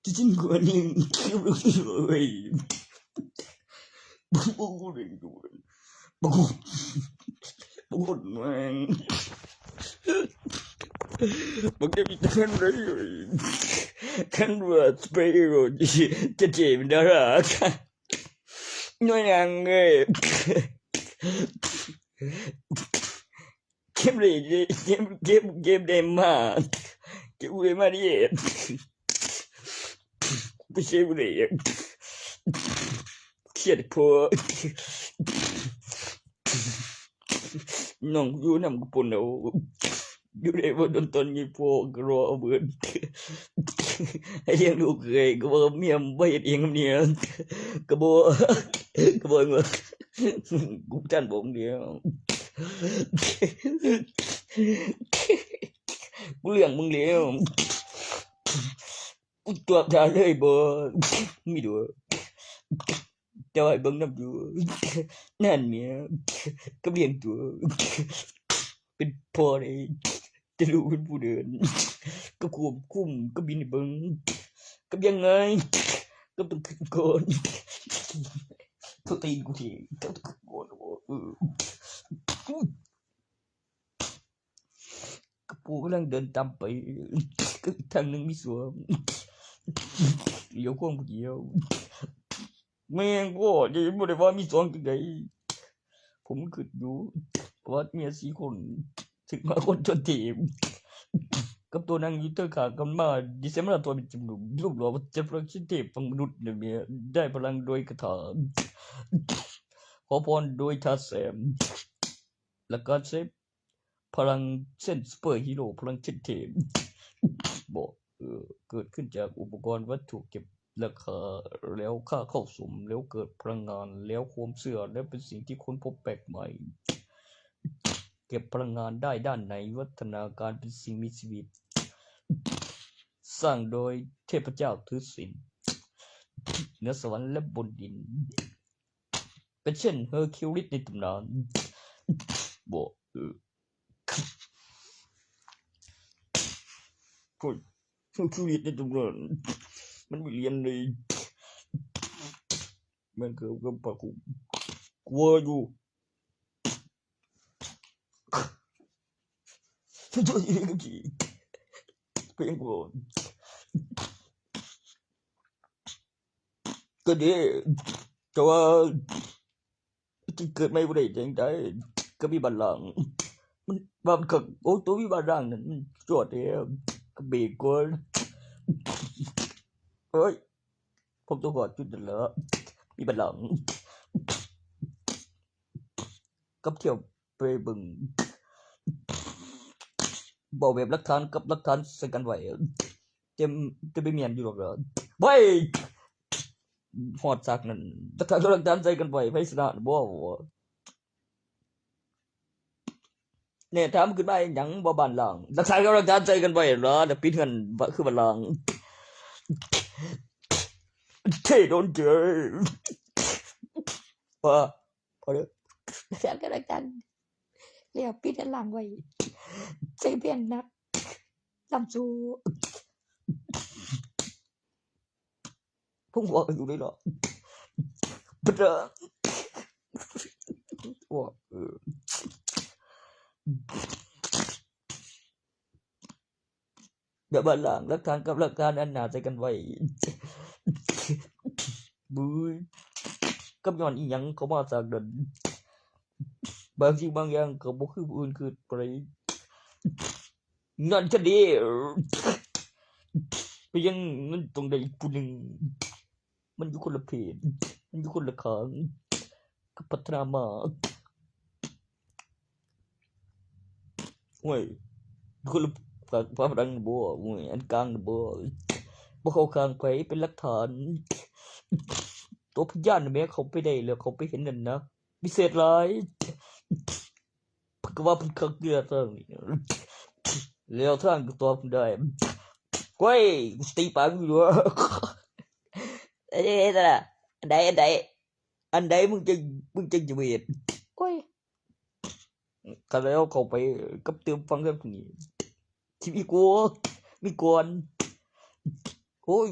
ທີ່ຈິງກວ່ານີ້ ເກັບເລື່ອງນີ້ເວີຍ ບໍ່ຮູ້ເລື່ອງຢູ່ ບັກຄົນ ບັກຄົນແມ່ງ ບັກເດວິດ ຄັນໄດ້ ຄັນວ່າສະເປໂຣ ຈະເຈເປັນດາລາ ໜ່ວຍນາງເອີຍ ເກັບເລີຍ ເກັບ ເກັບ ເກັບໄດ້ມາ ເກັບໄດ້ມາເດ້ ບໍ່ໃຊ່ບໍ່ໄດ້ ຄຽດໂພດ ນ້ອງຢູ່ນຳກໍປົນເອົາ ຢູ່ໄດ້ບໍ່ດົນ ຕອນນີ້ພໍ່ກໍລໍເອົາເບີດ ໃຫ້ລ້ຽງລູກເອີຍ ກໍວ່າເມຍບໍ່ເຮັດຫຍັງກັບເມຍ ກໍບໍ່ ກໍບໍ່ວ່າ ກູບໍ່ທັນບອກເດ ກູລ້ຽງມຶງແລ້ວ ກູຕວບທ່າເລີຍບໍ່ ມີດວງ ແຕ່ວ່າໃຫ້ເບິ່ງນຳຢູ່ ນັ້ນເມຍ ກັບລ້ຽງຕົວ ເປັນພໍ່ໄດ້ ແຕ່ລູກເປັນຜູ້ເດີນ ກໍຄວບຄຸມ ກໍບິນໃຫ້ເບິ່ງ ກັບຍັງໄງ ກໍຕ້ອງຂຶ້ນກ່ອນ ໂທດຕີນກູເທ ເຈົ້າຕ້ອງຂຶ້ນກ່ອນ ເອີ ກະປູກຳລັງເດີນຕາມໄປ ກະທາງໜຶ່ງມີສວມ ຫຼຽວຄວາມຜູ້ດຽວ ແມ່ງບໍ່ ບໍ່ໄດ້ວ່າມີສວງຈັ່ງໃດ ຜົມຄິດຢູ່ວ່າເມຍສີ່ຄົນ ຖືກມາຄົນຈະເທບ ກັບໂຕນັ່ງຢູ່ເທິງຂ້າງກັນມາ ດີເຊມາຕົວເປັນຈຸ່ມ ຮູບຫຼໍ່ເຈັດພະລັງເຊນເທບ ຝັງມະນຸດໃນເມຍ ໄດ້ພະລັງໂດຍຄາຖາ ຂໍພອນໂດຍທ່າແຊມ ແລະການເຊບ ພະລັງເຊັ່ນຊຸບເປີຮີໂຣ ພະລັງເຊັ່ນເທບ ບໍ່ ເອີ ເກີດຂຶ້ນຈາກອຸປະກອນວັດຖຸເກັບລາຄາ ແລ້ວຄ່າເຂົ້າສົມ ແລ້ວເກີດພະລັງງານ ແລ້ວຄວາມເຊື່ອ ແລ້ວເປັນສິ່ງທີ່ຄົ້ນພົບແປກໃໝ່ ເກັບພະລັງງານໄດ້ດ້ານໃນ ວັດທະນາການເປັນສິ່ງມີຊີວິດ ສ້າງໂດຍເທບພະເຈົ້າຖືສິນ ເໜືອສະຫວັນ ແລະ ບົນດິນ ເປັນເຊັ່ນເຮີຄິວລິດໃນຕຳນານ ບໍ່ ເອີ ໂອ້ຍ ເຮີຄິວລິດໃນຕຳນານ ມັນມີຫຼຽນເລີຍ ແມ່ນຄືກັບປາຄຸ ກົວຢູ່ ເພງກ່ອນ ກໍເດ້ ແຕ່ວ່າທີ່ເກີດໃໝ່ບໍ່ໄດ້ຈັ່ງໃດ ກໍມີບາດລ້າງ ມັນ ບາດ ໂອ້ ໂຕມີບາດລ້າງນັ້ນ ມັນຍອດແທ້ ກໍເບກກ່ອນ ໂອ້ຍ ພວກຕົວຮອດຈຸດນັ້ນລະ ມີບາດລ້າງ ກັບທ່ຽວ ໄປເບິ່ງ ເວົ້າແບບຫຼັກຖານກັບຫຼັກຖານໃສ່ກັນໄວ້ ແຕ່ ແຕ່ບໍ່ແມ່ນຢູ່ດອກເດີ ໄວ້ ຮອດສາກນັ້ນ ຫຼັກຖານກັບຫຼັກຖານໃສ່ກັນໄວ້ ໃຜຊະນະບໍ່ ແນ່ ຖາມຂຶ້ນມາອີຫຍັງ ບໍ່ບາດລ້າງ ຫຼັກຖານກັບຫຼັກຖານໃສ່ກັນໄວ້ລະ ແລ້ວປິດເຮືອນ ບ- ຄືບາດລ້າງ ເທ່ໂດນເຈີ ວ່າ ພໍເດີ ແລ້ວປິດອັນຫຼັງໄວ້ ໃສ່ແວ່ນໜັກ ລຳຊູ ຜົມຫົວກໍຢູ່ເລີຍເນາະ ປະເດີ ໂອ້ ເອີ ແບບວ່າລ້າງຫຼັກຖານກັບຫຼັກຖານອັນໜ້າໃສ່ກັນໄວ້ ບຶ້ຍ ກ ກັບຍ້ອນອີ່ຫຍັງເຂົ້າມາສາກນັ້ນ. ບາງສິ່ງບາງຢ່າງກໍບໍ່ຄືຜູ້ອື່ນຄິດປານໃດ. ນັ້ນຊະເດ ເປັນຫຍັງມັນຕ້ອງໄດ້ອີກຜູ້ໜຶ່ງ? ມັນຢູ່ຄົນລະເພດ, ມັນຢູ່ຄົນລະຂ້າງກັບພັດທະນາມາ. ໂອ້ຍ ຄົນລະຝາ ຝາຝຣັ່ງບໍ? ໂອ້ຍ ອັນກາງບໍ? ບໍ່ເຂົ້າຂ້າງໃຜ ເປັນຫຼັກຖານ. ຕົວພະຍານແມ່ເຂົ້າໄປໄດ້ແລ້ວ ເຂົ້າໄປເຫັນນັ້ນນະ ວິເສດຫຼາຍ. ເພິ່ນກໍວ່າເພິ່ນຄັກເທື່ອ ແລ້ວທາງກໍຕອບໄດ້. ໂອ້ຍ ກູຊິຕີປາກມຶງຢູ່. ເອີ ອັນໃດ ອັນໃດ ອັນໃດມຶງຈັ່ງ ມຶງຈັ່ງຈະເຮັດ? ໂອ້ຍ ຄັນແລ້ວເຂົ້າໄປກັບເຕີມຟັງແບບນີ້ ຊິມີກວ່າ ມີກ່ອນ. ໂອ້ຍ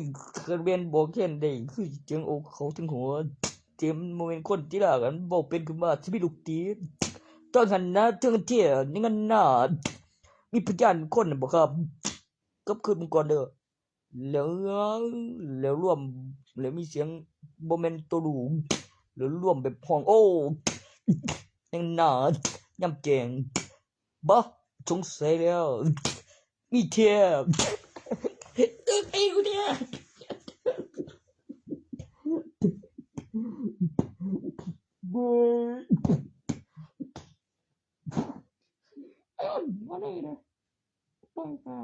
ຄັນແມ່ນບໍ່ແຄ້ນໄດ້ ຄືຊິເຈີງເອົາເຂົ້າເທິງຫົວ ເຕັມ ບໍ່ແມ່ນຄົນຕິລາກັນ ເວົ້າເປັນຂຶ້ນມາ ຊິມີລູກຕິດ ຕ້ອງຫັ້ນນະ ເຖິງແທ້ ຢ່າງນັ້ນນະ. ມີພະຍານຄົນບໍ່ຄັບ? ກັບຄືນມັງກອນເດີ. ແລ້ວ ແລ້ວລວມ ແລ້ວມີສຽງ ບໍ່ແມ່ນໂຕລູກ ແລ້ວລວມແບບຮ້ອງ ໂອ້ ແຫ່ງໜ້າຍາມແຈ້ງ. ບະ ສົງໄສແລ້ວ ມີແທ້ ເອີ ຕີກູແທ້ ເວີຍ ເອີ ມາໄດ້ເດີ ໄປຫາ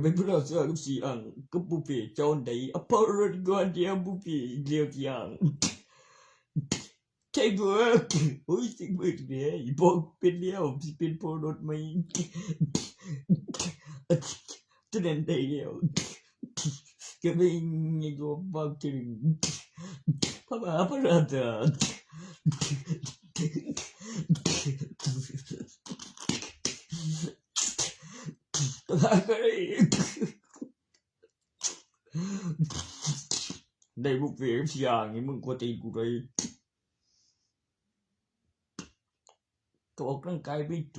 ເປັນຜູ້ເຈົ້າເສືອກັບສີອ່າງກັບບຸບເພ ເຈົ້າອັນໃດ? ອາພາເຣັດກອນດຽວບຸບເພອີກແລ້ວຢ່າງ ເທັກເວີກ ໂອ້ຍ ເທັກເວີກແດ່ ບອກເປັນແລ້ວ ຊິເປັນພໍ່ລົດໃໝ່ ຕົວນັ້ນໄດ້ແລ້ວ ກໍໄປໃຫຍ່ກວ່າບາງເທື່ອໜຶ່ງ ພະມະຫາພະລາຊາ ໄດ້ບຸບເພກັບສີອ່າງນີ້ ມຶງກວນຕີນກູໄດ໋. ກໍອອກກຳລັງກາຍໄປໂຕ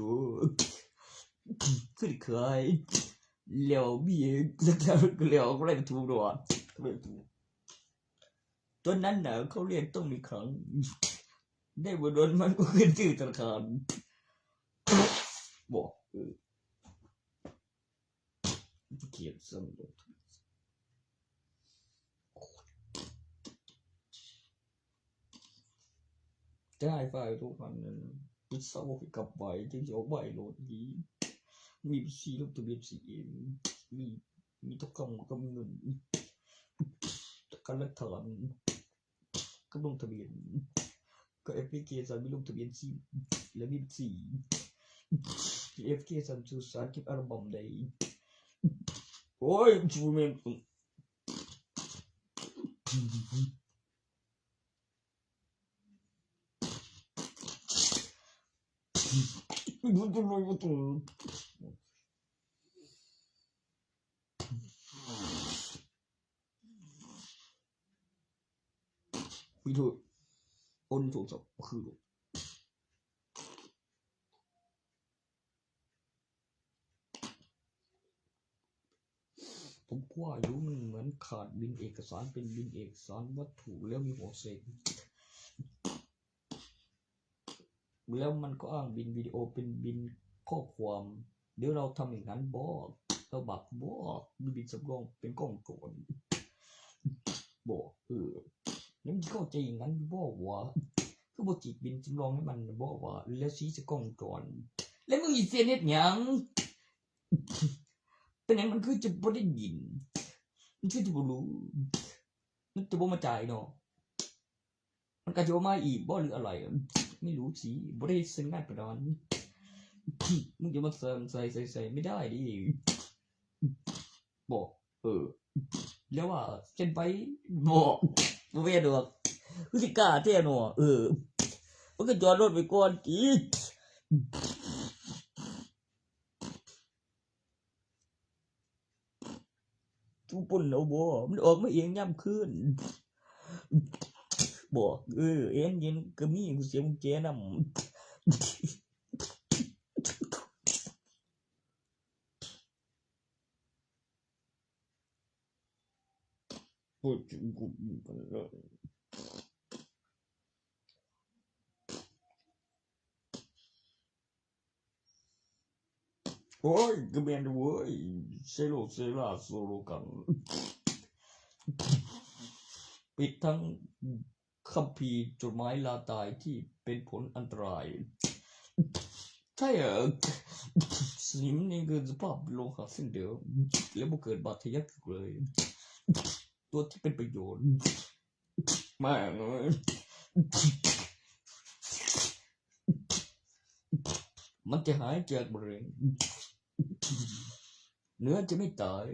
ຄືໄດ້ຂາຍ ແລ້ວມີ ແລ້ວກໍແລ້ວ ກໍໄດ້ຖືກດອກ ຕອນນັ້ນນະ ເຂົາຮຽນຕ້ອງມີຄັ້ງ ໄດ້ບໍ່ດົນມັນກໍຂຶ້ນຊື່ທະນາຄານ ບໍ່ ເອີ. ແຕ່ໄອ້ຝ່າຍໂຕພັນນັ້ນ ປຶກສາບໍ່ໃຫ້ກັບໄວ ຈຶ່ງຊິອອກໄວໂລດດີ ມີບັນຊີລົງທະບຽນຊີເອັມ ມີ ມີທອງຄຳກັບເງິນ ການຫຼັກຖານ ກັບລົງທະບຽນ ກໍແອັບພລິເຄຊັນມີລົງທະບຽນຊີ ແລະ ມີບັນຊີ ແອັບພລິເຄຊັນສູ່ສານເກັບອັລບັມໄດ້ ໂອ້ຍ ຊິບໍ່ແມ່ນ ວິໂທ ໂອນໂທລະສັບຄື ຜົມກວ່າຢູ່ ມັນເໝືອນຂາດບິນເອກະສານ ເປັນບິນເອກະສານວັດຖຸ ແລ້ວມີຫົວເສກ ແລ້ວມັນກໍອ້າງບິນວິດີໂອເປັນບິນຂໍ້ຄວາມ ດຽວເຮົາທຳຢ່າງນັ້ນບໍ? ລະບັກບໍ? ມີບິນສຳລອງເປັນກ້ອງໂຕນບໍ? ເອີ ຍັງຊິເຂົ້າໃຈຢ່າງນັ້ນຢູ່ບໍວະ? ຄືບໍ່ຈິກບິນສຳລອງໃຫ້ມັນບໍວະ? ແລ້ວສີໃສ່ກ້ອງໂຕນ ແລ້ວມຶງຊິເຊັນເຮັດຫຍັງ? ເປັນຫຍັງມັນຄືຈະບໍ່ໄດ້ຍິນ? ມັນຄືຈະບໍ່ຮູ້? ມັນຈະບໍ່ມາຈ່າຍເນາະ? ມັນກະຈະບໍ່ມາອີກບໍ ຫຼືອະໄລ? ໄມ່ຮູ້ຊິ ບໍ່ໄດ້ເຊັນງານປານນັ້ນ. ມຶງຈະມາເຊັນໃສ່ ໃສ່ ໃສ່ ໄມ່ໄດ້ເດ້ບໍ? ເອີ ແລ້ວວ່າເຊັນໄປບໍ? ບໍ່ແມ່ນດອກ ຄືຊິກ້າແທ້ເນາະ? ເອີ ມັນກໍຈອດລົດໄວ້ກ່ອນຕິ. ສູປົນເອົາບໍ່? ມັນອອກມາເອງຍາມຄືນ. ບໍ່ ເອີ ແອນເຢັນກໍມີ ກູເສຍກຸນແຈນຳ. ໂອ້ຍ ໂອ້ຍ ກໍແມ່ນເວີຍ ເຊໂລເຊລາໂຊໂລກັນ ປິດທັງຄຳພີຈົດໝາຍລ່າຕາຍທີ່ເປັນຜົນອັນຕະລາຍ. ໃຊ່ເອີ ສະນິມນີ້ຄືສະພາບໂລຫະເຊັ່ນເດີມ ແລະ ບໍ່ເກີດບາດທະຍັກເລີຍ ຕົວທີ່ເປັນປະໂຫຍດ ມາ ມັນຈະຫາຍຈາກມະເຮັງ ເນື້ອຈະໄມ່ຕາຍ.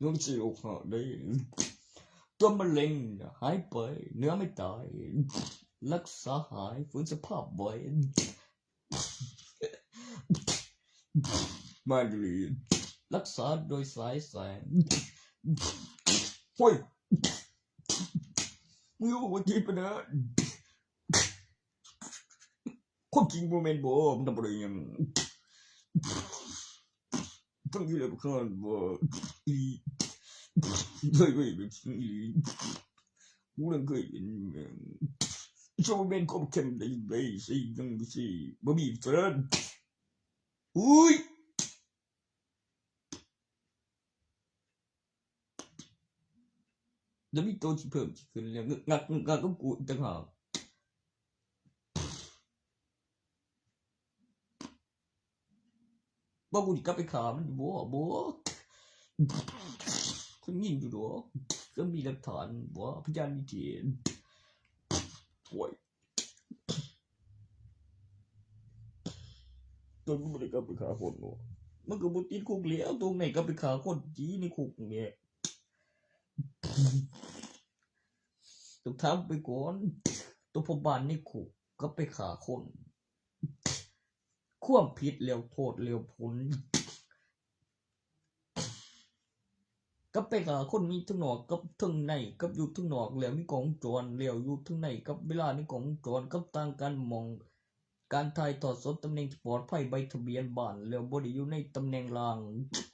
ຍັງຊິໂລຫະໄດ້ ຕົວມະເຮັງຫາຍໄປ ເນື້ອໄມ່ຕາຍ ລັກສາຫາຍ ຟື້ນສະພາບໄວ ມາດີ ລັກສາໂດຍສາຍແສງ. ໂອ້ຍ ມຶງຢູ່ບໍ່ຕິດປານນັ້ນ ຄວາມຈິງບໍ່ແມ່ນບໍ່? ມັນນຳບໍ່ໄດ້ຫຍັງ ທັງທີ່ແລ້ວກໍຄືວ່າອີ່ຫຼີ ເລີຍເວີຍ ແບບອີ່ຫຼີ ກູຍັງເຄີຍເຫັນແມ່ງ ຈະບໍ່ແມ່ນຄວາມເຂັ້ມໃດໆ ໃສ່ຫຍັງໃສ່ ບໍ່ມີເພິ່ນ ອຸ້ຍ. ແລ້ວມີໂຕຊິເພີ່ມຊິຂຶ້ນແລ້ວ ງຶກງັກງຶກງັກກັບກູອີກຕ່າງຫາກ ວ່າກູຊິກັບໄປຂ້າມັນຢູ່ບໍ່? ບໍ່ ເພິ່ນຍິງຢູ່ດອກ ເພິ່ນມີຫຼັກຖານບໍ່? ພະຍານມີເກນ ໂອ້ຍ. ຕົນມັນບໍ່ໄດ້ກັບໄປຂ້າຄົນເນາະ ມັນກໍບໍ່ຕິດຄຸກແລ້ວ ຕົນໄດ້ກັບໄປຂ້າຄົນຈີໃນຄຸກນີ້ ຕ້ອງຖາມໄປກ່ອນ ຕົນພໍ່ບ້ານໃນຄຸກກັບໄປຂ້າຄົນ ຄວາມຜິດແລ້ວໂທດແລ້ວຜົນ ກັບໄປຂ້າຄົນມີເທິງນອກກັບເທິງໃນ ກັບຢູ່ເທິງນອກແລ້ວມີກ້ອງວົງຈອນ ແລ້ວຢູ່ເທິງໃນກັບເວລາໃນກ້ອງວົງຈອນ ກັບຕ່າງກັນໝ່ອງການຖ່າຍທອດສົດຕຳແໜ່ງທີ່ປອດໄພ ໃບທະບຽນບ້ານ ແລ້ວບໍ່ໄດ້ຢູ່ໃນຕຳແໜ່ງລ່າງ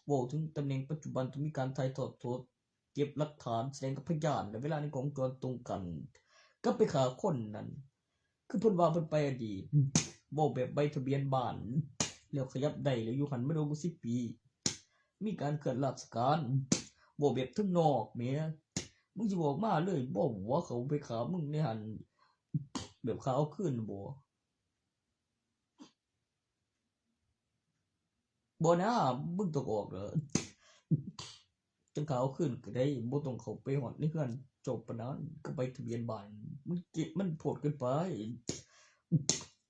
ເວົ້າເຖິງຕຳແໜ່ງປັດຈຸບັນທີ່ມີການຖ່າຍທອດສົດ ເກັບຫຼັກຖານ ສະແດງກັບພະຍານ ແລະ ເວລາໃນກ້ອງວົງຈອນຕົງກັນກັບໄປຂ້າຄົນນັ້ນ ຄືເພິ່ນວ່າເພິ່ນໄປອະດີດ ເວົ້າແບບໃບທະບຽນບ້ານ ແລ້ວຂະຫຍັບໄດ້ ແລ້ວຢູ່ຫັ້ນມາໂດນກວ່າສິບປີ ມີການເຄື່ອນລາຊະການ ເວົ້າແບບເທິງນອກແໝ ມຶງຊິບອກມາເລີຍບໍ່ວ່າເຂົາໄປຂ້າມຶງໃນຫັ້ນ ແບບຂ້າເອົາຄືນບໍ່? ບໍ່ນາ ມຶງຕ້ອງອອກເດີ ຈັ່ງຂ້າເອົາຄືນກໍໄດ້ ບໍ່ຕ້ອງເຂົ້າໄປຮອດໃນເຮືອນເຈົ້າປານນັ້ນ ກໍໃບທະບຽນບ້ານ ມັນເກະ ມັນໂພດເກີນໄປ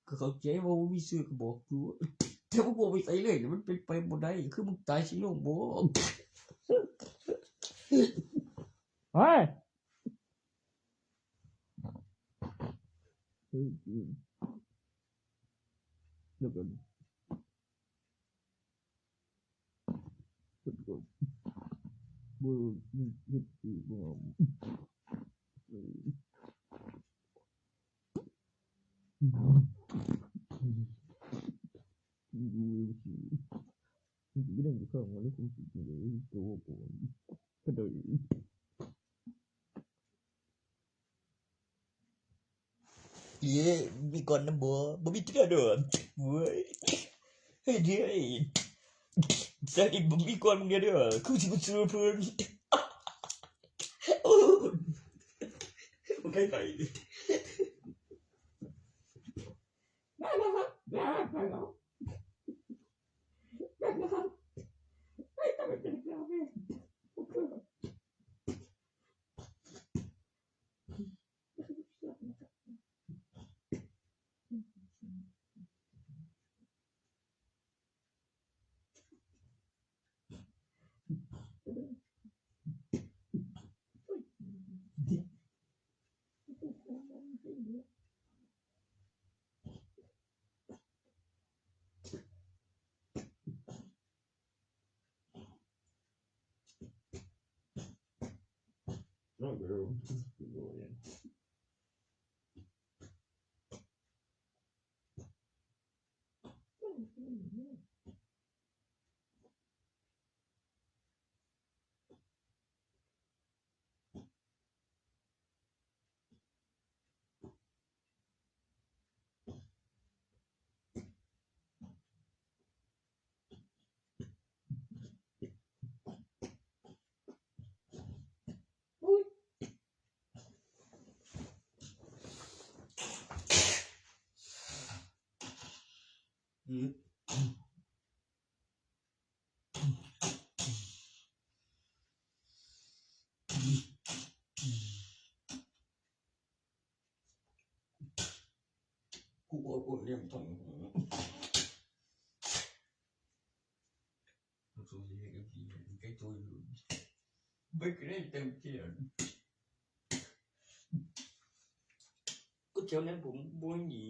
ກໍເຂົ້າໃຈວ່າບໍ່ມີຊື່ກໍບອກຢູ່ ແຕ່ວ່າບໍ່ໄປໃສເລີຍ ມັນເປັນໄປບໍ່ໄດ້ ຄືມຶງຕາຍຊິລົງບໍ່? ເຮີ້ຍ ເຮີ້ຍ ດຽວກ່ອນ ດຽວກ່ອນ ບໍ່ ເຮັດຄືບໍ່ງາມ ເອີ ມັນຊິໄປໄດ້ຢູ່ຂ້າງມັນ ແລ້ວຄົງຊິເປັນໄດ້ ໂຕ ໂຕ ເອີ ເອີ ມີກ່ອນນຳບໍ່? ບໍ່ມີເທື່ອເດີ ເວີຍ ເຮີ້ຍ ເຮີ້ຍ ຊາດນີ້ບໍ່ມີກ່ອນມຶງເດີ ເດີ ຄືຊິບໍ່ຊື້ເພິ່ນ ໂອ້ ບໍ່ໃກ້ໄປ กูโอนโอนเรียงตรง เบิ่งได้เต็มที่ กูเที่ยวนั้นผมบ่หนี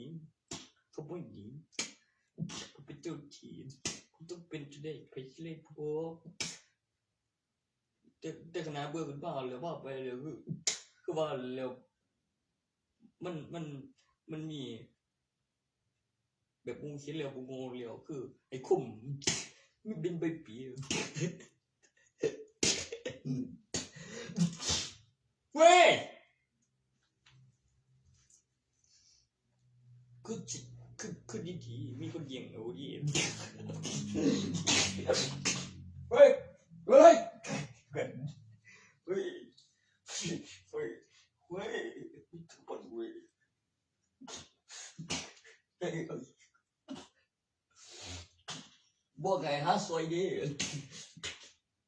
เขาบ่หนี กูเป็นเจ้าที่ กูต้องเป็นจะได้ไปเล่นพวก แต่ แต่คณะเบิ่งมันว่าแล้วว่าไปแล้ว คือ คือว่าแล้ว มัน มัน มันมี แบบมึงคิดแล้วกูงงแล้ว คือไอ้คุม มันเป็นใบปี เว้ย คือ คือ คือดีๆ มีคนเลี้ยงเอาดี เฮ้ย เฮ้ย เฮ้ย เฮ้ย เฮ้ย เฮ้ย มีทุกคนเว้ย เฮ้ย เฮ้ย บอกให้หาซอยเด้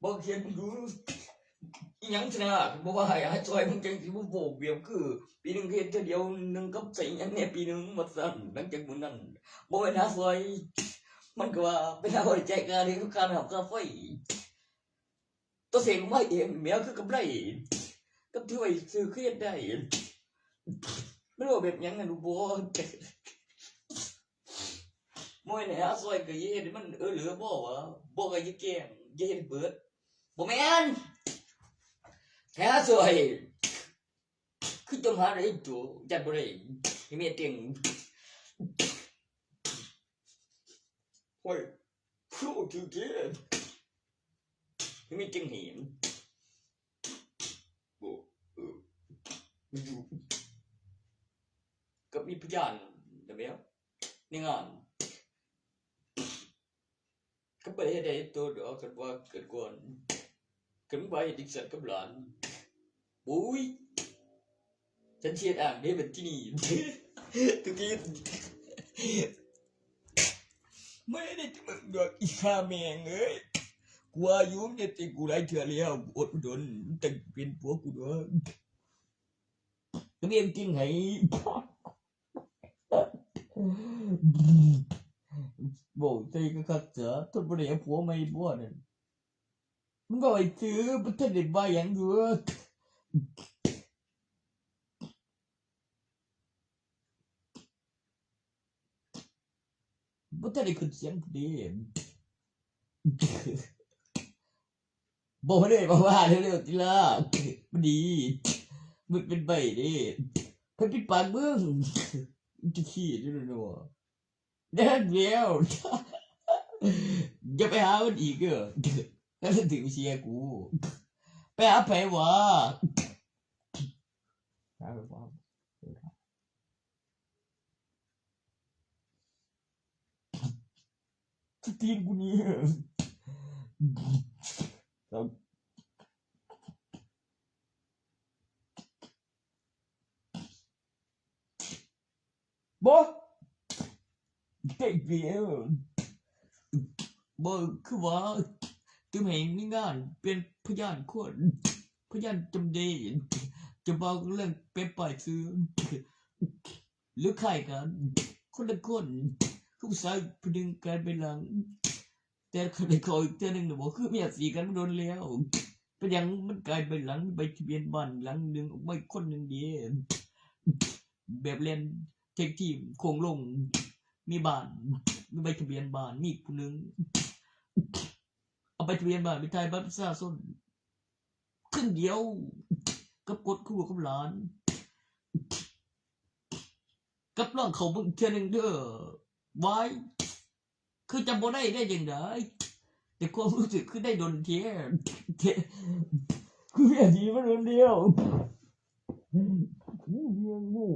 บอกเฮ็ดดู อีหยังชนะ บอกว่าให้หาซอย มึงจั่งสิบ่บอกแบบคือ ปีหนึ่งเฮ็ดเทื่อเดียวหนึ่งกับใส่หยังแหน่ปีหนึ่งว่าซั่น หลังจากมื้อนั้น บ่แม่นหาซอย มันก็ว่าไปหาบริจาคค่าเฮ็ดค่าน้ำค่าไฟ ตัวเสกมาเองแหม คือกำไร กับถือไว้ซื้อคือเฮ็ดได้ มันว่าแบบหยังนั่นบ่ บ่แม่นให้หาซอยก็เฮ็ดให้มันเออเหลือบ่วะ บ่ก็อย่าแกล้ง อย่าเฮ็ดให้เบิด บ่แม่น ให้หาซอย คือต้องหาได้ตัว จัดบ่ได้ ให้เมียเต็ง โอ้ย พูดถึงเด้ ให้เมียเต็งเห็น โอ้ เออ มันอยู่ กับมีพยานนะแม่ ในงาน ก็บ่ได้เฮ็ดให้โตดอก คันว่าเกิดก่อน คันว่าเฮ็ดจั่งซั้นกับหลาน โอ้ย ฉันสิเฮ็ดอ้างเด้บัดทีนี้ ทุกที ไม่ได้จะมึงดอกอีห่าแม่งเอ้ย กูว่าอยู่ มึงเฮ็ดให้กูหลายเทื่อแล้ว กูอดบ่ทน มึงต้องเป็นผัวกูดอก ก็มีจริงให้ โว้าใส่คักๆ ซะ ทนบ่ได้ เอาผัวใหม่บ่นั่น มึงเอาไอ้ซื้อ บ่ทันได้ว่าหยังอยู่ บ่ทันได้ขึ้นเสียงเด้ บอกมาเลย บอกว่าเร็วๆ ทีละ มันดี มันเป็นใบเด้ เพิ่นปิดปากมึง จะขี้อยู่เนาะ แน่นแล้ว อย่าไปหามันอีกเด้อ ถ้าถึงเสียกู ไปหาไผวะ หาไผวะ สตีนกูนี่ บ่ เด็กเดียว บ่ คือว่า ต้องให้มีงานเป็นพยานคน พยานจำเลย จะบอกเรื่องเป็นป้ายซื้อ หรือคล้ายกัน คนละคน คือผู้ชายผู้หนึ่งกลายเป็นหลัง แต่คันได้เข้าอีกเทื่อหนึ่งน่ะบ่ คือเมียสีกันมาโดนแล้ว เป็นหยังมันกลายเป็นหลัง ใบทะเบียนบ้านหลังหนึ่ง ออกมาอีกคนหนึ่งเด้ แบบแล่นแท็กทีมโค้งลง มีบ้าน มีใบทะเบียนบ้าน มีอีกผู้หนึ่ง เอาใบทะเบียนบ้านไปถ่ายบัตรประชาชน ครึ่งเดียว ກັບກົດຄູກັບຫຼານ ກັບລອງເຂົ້າເບິ່ງເທື່ອໜຶ່ງເດີ. ວາຍ ຄືຈຳບໍ່ໄດ້ໄດ້ຈັ່ງໃດ? ແຕ່ຄວາມຮູ້ສຶກຄືໄດ້ດົນແທ້ ແທ້ ຄືວຽກນີ້ມັນຄົນດຽວ ຄືວຽກໂງ່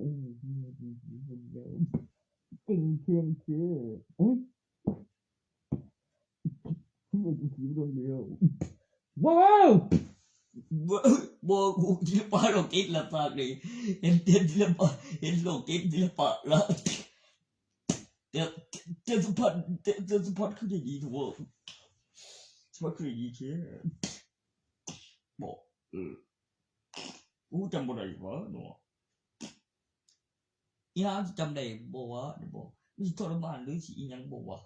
ເກັ່ງເພງເທ ອຸ້ຍ ຄືວຽກນີ້ມັນຄົນດຽວ ວ້າວ ບໍ່ ບໍ່ ກູທີ່ປາໂລເກດລະປາກເລີຍ ເຫັນ ເຫັນລະປາກ ເຫັນໂລເກດລະປາກລະ. ແຕ່ ແຕ່ສະພັດ ແຕ່ ແຕ່ສະພັດຄືໄດ້ດີແທ້ເວີ້ຍ ສະພັດຄືໄດ້ດີແທ້ ບໍ່ ເອີ ກູຈຳບໍ່ໄດ້ຫວາເນາະ ອີຫຍັງຈຳໄດ້ບໍ່ຫວາ ບໍ່ ມັນຊິທໍລະມານ ຫຼື ຊິອີຫຍັງບໍ່ຫວາ?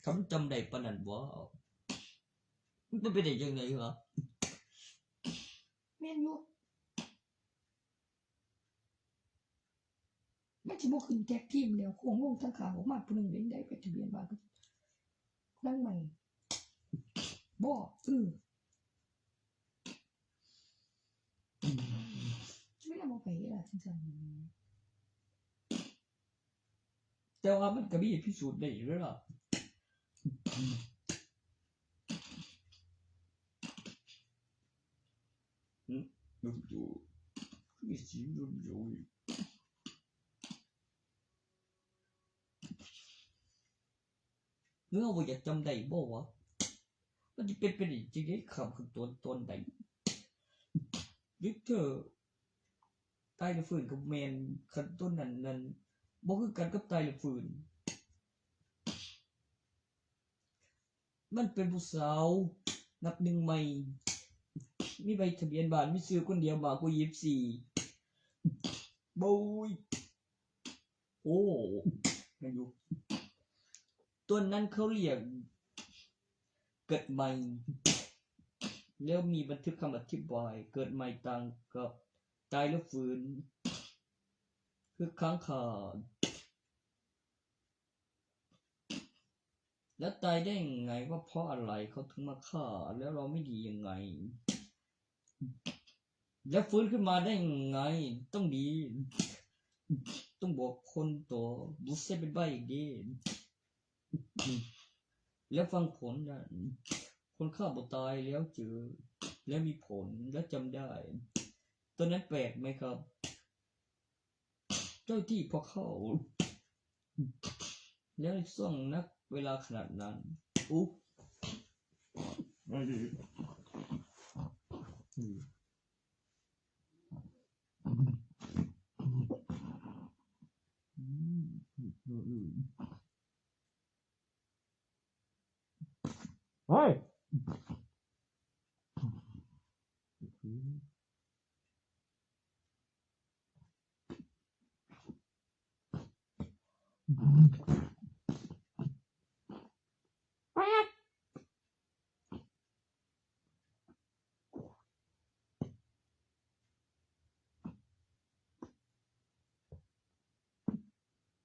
ຄັນຈຳໄດ້ປານນັ້ນບໍ່ ມັນເປັນໄປໄດ້ຈັ່ງໃດຫວາ? ແມ່ນຢູ່ ມັນຊິບໍ່ຂຶ້ນແທັກທີມແລ້ວ ໂຄ້ງລົງທາງຂ້າງອອກມາຜູ້ໜຶ່ງ ໄດ້ໄປທະບຽນບ້ານນາງໃໝ່ ບໍ່ ເອີ ເວລາບໍ່ໄປເວລາຈັ່ງຊັ້ນ ແຕ່ວ່າມັນກະມີພິສູດໄດ້ຢູ່ເດ້ລະ ອືມ ລົມໂຕ ຄືຊິລົມໂຕ ເຮົາບໍ່ຢາກຈຳໄດ້ບໍ່ຫວາ? ມັນຈະເປັນໄປໄດ້ຈັ່ງໃດ ຂ້າມຂັ້ນຕອນຕອນໃດ? ວິກເຕີ ຕາຍແລ້ວຟື້ນກໍແມ່ນ ຂັ້ນຕອນນັ້ນ ນັ້ນບໍ່ຄືກັນກັບຕາຍແລ້ວຟື້ນ. ມັນເປັນຜູ້ສາວນັບໜຶ່ງໃໝ່ ມີໃບທະບຽນບ້ານ ມີຊື່ຄົນດຽວ ມາກກວ່າຊາວສີ່ ໂບຍ ໂອ້ ແມ່ນຢູ່ ຕົວນັ້ນເຂົາລຽກເກີດໃໝ່ ແລ້ວມີບັນທຶກຄຳອະທິບາຍ ເກີດໃໝ່ຕ່າງກັບຕາຍແລ້ວຟື້ນ ຄືຄ້າງຄາ. ແລ້ວຕາຍໄດ້ຍັງໄງ ວ່າເພາະອະໄລ ເຂົາເຖິງມາຂ້າ ແລ້ວເຮົາມີດີຍັງໄງ ແລ້ວຟື້ນຂຶ້ນມາໄດ້ຍັງໄງ ຕ້ອງດີ ຕ້ອງບອກຄົນໂຕ ບໍ່ໃຊ່ເປັນໃບ້ອີກເດ້ ແລ້ວຟັງຜົນນັ້ນ ຄົນຂ້າບໍ່ຕາຍ ແລ້ວເຈີ ແລ້ວມີຜົນ ແລ້ວຈຳໄດ້ ຕອນນັ້ນແປກໄໝມຄັບ? ເຈົ້າທີ່ພວກເຂົາ ແລ້ວໃນຊ່ວງນັກເວລາຂະໜາດນັ້ນ ອຸ ເຮີ້ຍ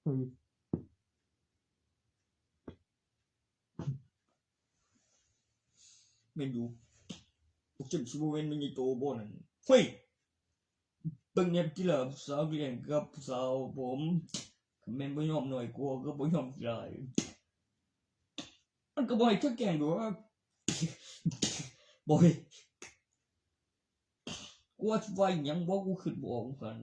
ເຮີ້ຍ ແມ່ນຢູ່ ພວກເຈົ້າຊິບໍ່ແມ່ນແມ່ໃຫຍ່ໂຕບໍ່ນັ້ນ? ເຮີ້ຍ ເບິ່ງແດ່ຕິລະ ຜູ້ສາວກໍລ້ຽງກັບຜູ້ສາວຜົມ ຄັນແມ່ນບໍ່ຍອມໜ້ອຍກວ່າກໍບໍ່ຍອມຫຼາຍ ມັນກໍບໍ່ໃຫ້ເທື່ອແກ້ງດອກ ບໍ່ເຮັດ ກູວ່າຊິວ່າອີ່ຫຍັງວະ ກູຄິດບໍ່ອອກຄືກັນ.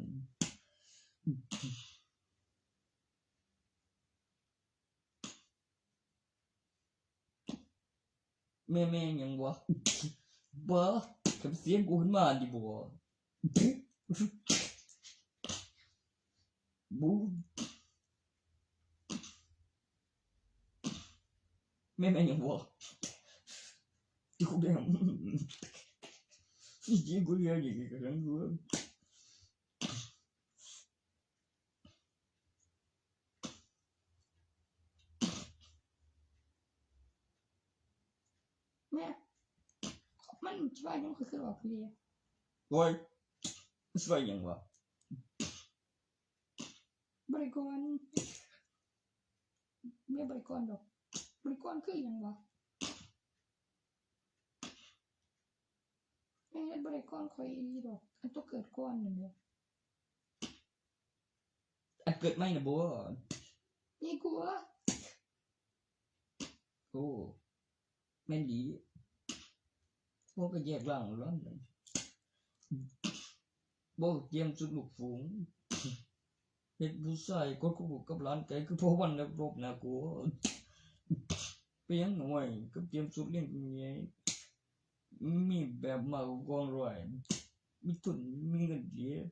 ແມ່ ແມ່ຫຍັງວະ? ບໍ່ ຄັນສຽງກູຂຶ້ນມານີ້ບໍ່ ບໍ່ ແມ່ ແມ່ຫຍັງວະ? ກູແດງ ສຽງກູເລີຍນີ້ກຳລັງ ແມ່ ມັນຊິວ່າຫຍັງ ຂ້ອຍຄືອອກເລີຍ. ໂອ້ຍ ມັນຊິວ່າຫຍັງວະ? ບໍ່ໄດ້ກ່ອນ ແມ່ບໍ່ໄດ້ກ່ອນດອກ. ບໍລິກອນຄືຫຍັງວະ? ແມ່ງເຮັດບໍ່ໄດ້ກ່ອນຂ້ອຍອີ່ຫຼີດອກ ອັນໂຕເກີດກ່ອນນັ້ນແຫຼະ. ອັນເກີດໃໝ່ນະບໍ່? ນີ້ກູ ໂອ້ ແມ່ນດີ. ໂອ້ ກໍແຍກລ່າງແລ້ວ ບໍ່ກຽມຊຸດລູກຝູງ ເຮັດຜູ້ຊາຍກົດຄູ່ກັບຫຼານໄກ ຄືພໍ່ວັນນັກລົບນາກົວ. ເປັນຫຍັງນ້ອຍ ກໍກຽມຊຸດລ້ຽງຜູ້ໃຫຍ່ ມີແບບມາກກວ່າກອງຮ້ອຍ ມີທຶນມີເງິນເກັບ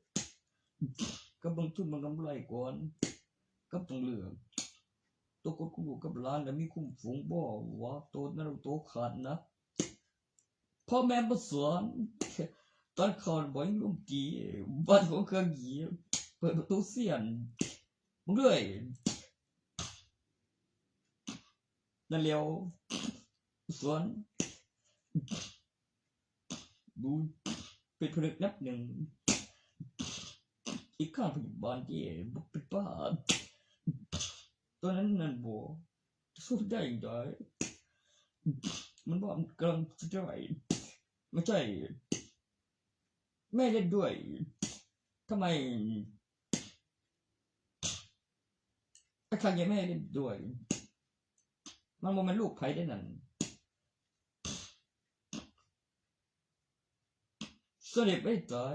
ກໍເບິ່ງທຶນເບິ່ງກຳໄລກ່ອນ ກໍຕ້ອງເລືອກ ໂຕກົດຄູ່ກັບຫຼານ ແລ້ວມີຄຸ້ມຝູງບໍ່ ວ່າໂຕນັ້ນໂຕຂາດນະ. ພໍ່ແມ່ບໍ່ສອນ ຕອນເຂົ້າບໍ່ຍັງລຸມຕີ ບ້ານຂອງເຄື່ອງກີ ເປີດປະຕູຊຽນ ມຶງເລີຍ ນັ້ນແລ້ວ ສອນ ດູເປັນຜະນຶກນັບໜຶ່ງ ອີກຂ້າງພະຍາບານທີ່ບໍ່ເປັນບ້າ ຕອນນັ້ນນັ້ນບໍ່ ສູ້ໄດ້ຢ່າງໃດ ມັນບໍ່ ມັນກຳລັງຈະໄດ້ ບໍ່ໃຊ່ແມ່ເຫຼັ້ນດ້ວຍ ທຳໄມ ໃຫ້ຂ້າແກ່ແມ່ເຫຼັ້ນດ້ວຍ ມັນບໍ່ແມ່ນລູກໃຜເດ້ນັ້ນ. ສະເດັດໄປຕາຍ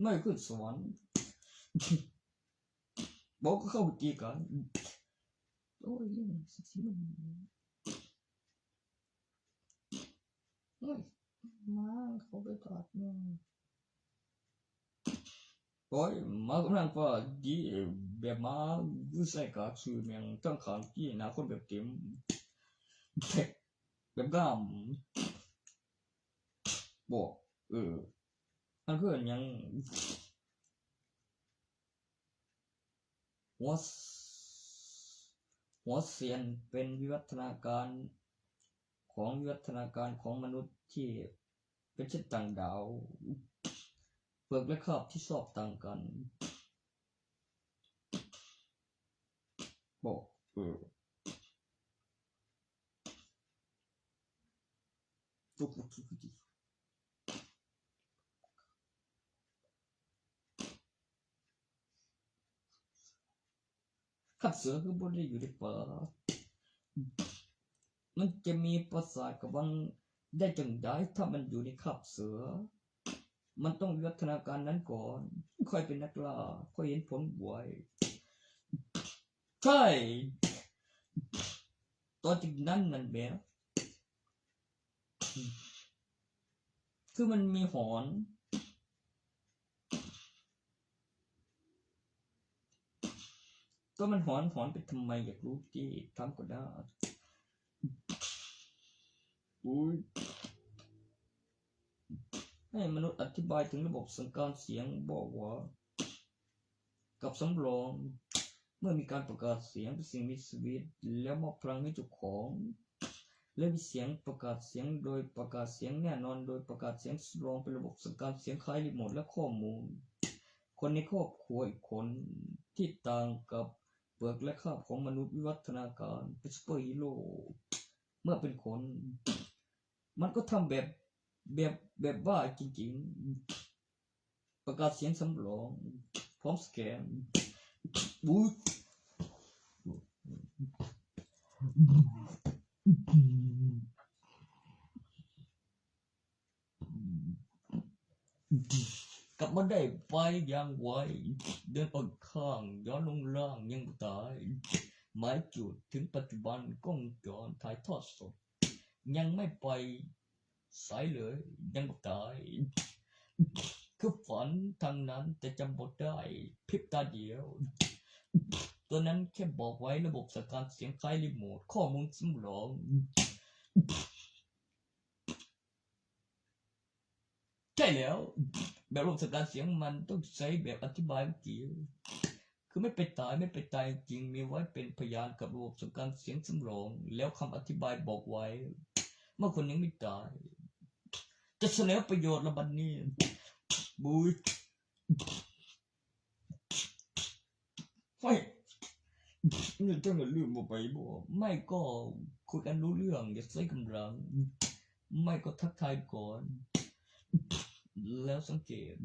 ໃນຂຶ້ນສະຫວັນ ບໍ່ກໍເຂົ້າໄປຕີກັນ ໂອ້ຍ ໂອ້ຍ ມາເຂົ້າໄປທອດໜຶ່ງ ໂອ້ຍ ມາກຳລັງພໍດີ ແບບມາຢູ່ໃສ່ກາກຊື່ແມ່ງ ທັງຂ້າງຕີໜ້າຄົນແບບເຕັມ ແບບງາມ ບໍ່ ເອີ ອັນຄືອັນຫຍັງ ຫົວ ຫົວເສນເປັນວິວັດທະນາການຂອງ ວິວັດທະນາການຂອງມະນຸດທີ່ເປັນເຊັ່ນຕ່າງດາວ ເປືອກ ແລະ ຄາບທີ່ຊອກຕ່າງກັນ ບໍ່ ເອີ ຄາບເສືອຄືບໍ່ໄດ້ຢູ່ໃນປ່າ ມັນຈະມີປະສາດກະບັງໄດ້ຈັ່ງໃດ ຖ້າມັນຢູ່ໃນຄາບເສືອ? ມັນຕ້ອງວິວັດທະນາການນັ້ນກ່ອນ ຂ້ອຍເປັນນັກລ່າ ຂ້ອຍເຫັນຜົນໄວ. ໃຊ່ ຕອນຈາກນັ້ນນັ້ນແບບ ຄືມັນມີຫອນ ກໍມັນຫອນ ຫອນໄປທຳໄມ ຢາກຮູ້ຕິ ຖາມກໍໄດ້. ອຸ້ຍ ໃຫ້ມະນຸດອະທິບາຍເຖິງລະບົບສັ່ງການສຽງ ບອກວ່າ ກັບສຳລອງ ເມື່ອມີການປະກາດສຽງເປັນສິ່ງມີຊີວິດ ແລ້ວມອບພະລັງໃຫ້ເຈົ້າຂອງ ແລະ ມີສຽງປະກາດສຽງໂດຍປະກາດສຽງແນ່ນອນໂດຍປະກາດສຽງສຳລອງ ເປັນລະບົບສັ່ງການສຽງຂາຍຣີໂມດ ແລະ ຂໍ້ມູນ ຄົນໃນຄອບຄົວອີກຄົນ ທີ່ຕ່າງກັບເປືອກ ແລະ ຄາບຂອງມະນຸດວິວັດທະນາການ ເປັນຊຸບເປີຮີໂຣ ເມື່ອເປັນຄົນ ມັນກໍທຳແບບ ແບບ ແບບບ້າຈິງໆ. ປະກາດສຽງສຳລອງ ພ້ອມສະແກນ. ກັບມາໄດ້ໄປຢ່າງໄວ ເດີນຂ້ອງໆ ຍ້ອນລົງລ່າງຍັງບໍ່ຕາຍ. ໝາຍຈຸດເຖິງປັດຈຸບັນ ກ້ອງວົງຈອນຖ່າຍທອດສົດ ຍັງໄມ່ໄປ ໃສເລີຍ ຍັງບໍ່ຕາຍ ຄືຝັນທັງນັ້ນ ແຕ່ຈຳບໍ່ໄດ້ ພິບຕາດຽວ ຕົວນັ້ນແຄ່ບອກໄວ້ ລະບົບສັ່ງການສຽງຂາຍຣີໂມດ ຂໍ້ມູນສຳລອງ. ໃຊ່ແລ້ວ ແບບລະບົບສັ່ງການສຽງມັນຕ້ອງໃຊ້ແບບອະທິບາຍເມື່ອກີ້ ຄືແມ່ນໄປຕາຍ ແມ່ນໄປຕາຍຈິງ ມີໄວ້ເປັນພະຍານກັບລະບົບສັ່ງການສຽງສຳລອງ ແລ້ວຄຳອະທິບາຍບອກໄວ້ ເມື່ອຄົນຍັງໄມ່ຕາຍ ຈະສະເໜີປະໂຫຍດລະບັດນີ້ ບຸ້ຍ ໂອ້ຍ ນີ້ຈັ່ງລະລືມບໍ່ໄປບໍ່ ໄມ້ກໍ ຄຸຍກັນຮູ້ເລື່ອງ, ຢ່າໃຊ້ກຳລັງ, ໄມ່ກໍທັກທາຍກ່ອນ ແລ້ວສັງເກດ.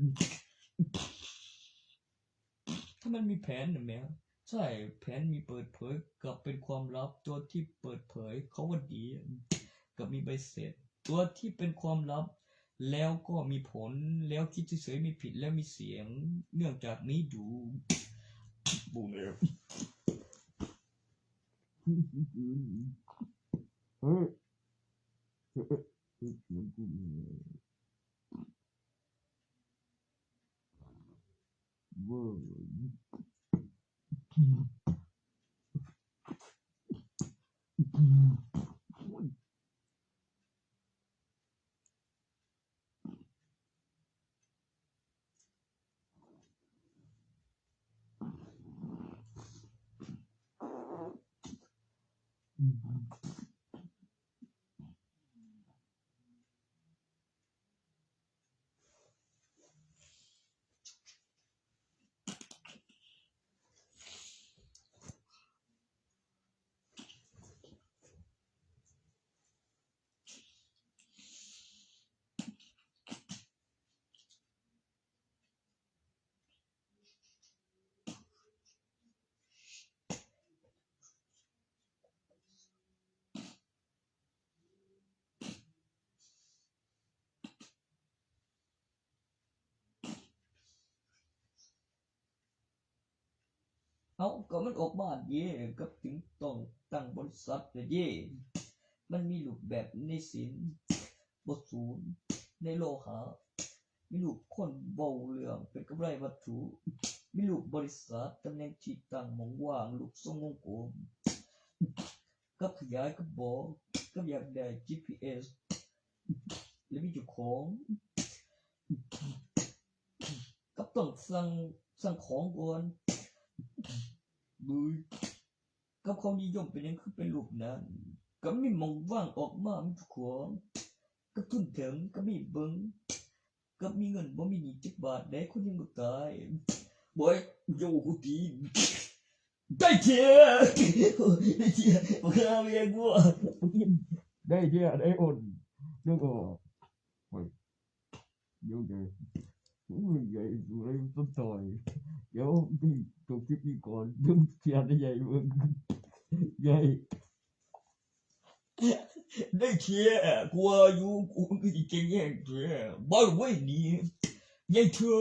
ຖ້າມັນມີແຜນນະແມ່. ໃຊ່, ແຜນມີເປີດເຜີຍກັບເປັນຄວາມລັບ, ຕົວທີ່ເປີດເຜີຍເຂົາວ່າດີ ກັບມີໃບເສັດ, ຕົວທີ່ເປັນຄວາມລັບ ແລ້ວກໍມີຜົນ, ແລ້ວຄິດເສີຍໆມີຜິດ ແລ້ວມີສຽງ ເນື່ອງຈາກມີດູ. ເຮີ້ຍ. ເອົ້າ ກໍມັນອອກມາເດ້ ກໍຈຶ່ງຕ້ອງຕັ້ງບໍລິສັດເດ້. ມັນມີຮູບແບບໜີ້ສິນບໍ່ສູນໃນໂລຫະ, ມີຮູບຄົນເວົ້າເລື່ອງເປັນກຳໄລວັດຖຸ, ມີຮູບບໍລິສັດ, ຕຳແໜ່ງທີ່ຕັ້ງ, ໝ່ອງວ່າງ, ຮູບຊົງວົງກົມ ກັບຂະຫຍາຍກັບບໍ່ ກັບຢາກໄດ້ ຈີພີເອສ ແລະ ມີເຈົ້າຂອງ ກັບຕ້ອງສັ່ງ ສັ່ງຂອງກ່ອນ ໂດຍ ກັບເຂົານິຍົມເປັນຫຍັງຄືເປັນຮູບນັ້ນ ກໍມີໝ່ອງວ່າງອອກມາ ມີເຈົ້າຂອງ ກັບທຶນເຖິງ ກໍມີເບິ່ງ ກັບມີເງິນ ບໍ່ມີໜີ້ຈັກບາດເດ້ ຄົນຍັງບໍ່ຕາຍ ບໍ່ ໂຍ ກູຕີນ ໄດ້ເທື່ອ ໄດ້ເທື່ອ ບັກຫາແມ່ງົວ ໄດ້ເທື່ອ ໄດ້ໂອນ ເລື່ອງອອກ ໂອ້ຍ ໂຍ ໃຫຍ່ ໂອ້ຍ ໃຫຍ່ ຢູ່ໃນຕົ້ນຕອຍ ດຽວ ຈົບຄລິບນີ້ກ່ອນ ເລື່ອງເທື່ອໄດ້ໃຫຍ່ເບິ່ງ ໃຫຍ່ ໄດ້ເທື່ອ ກູວ່າຢູ່ ກູຄືຊິເກັ່ງແຮງແທ້ ເວົ້າເວີຍນີ້ ໃຫຍ່ເທື່ອ.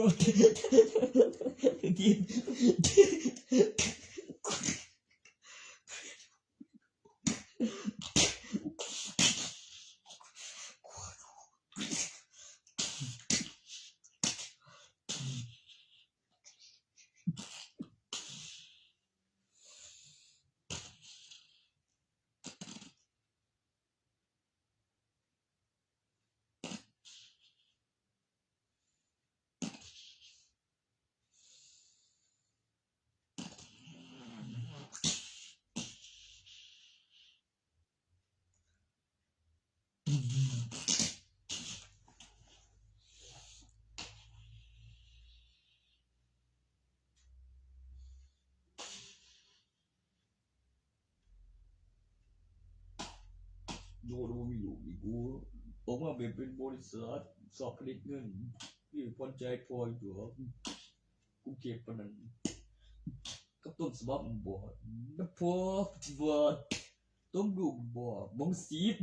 ໂດຍບໍ່ມີລູກນີ້ ກູອອກມາແບບເປັນບໍລິສັດ ຊອກຜະລິດເງິນ ມີຜ່ອນຈ່າຍພໍຢູ່ດອກ ກຸງເທບປານນັ້ນ ກັບຕົ້ນສະບັບມັນບໍ່ ນະ ພໍປະຕິບັດ ຕົ້ນລູກມັນບໍ່ ບໍ່ມີສິດ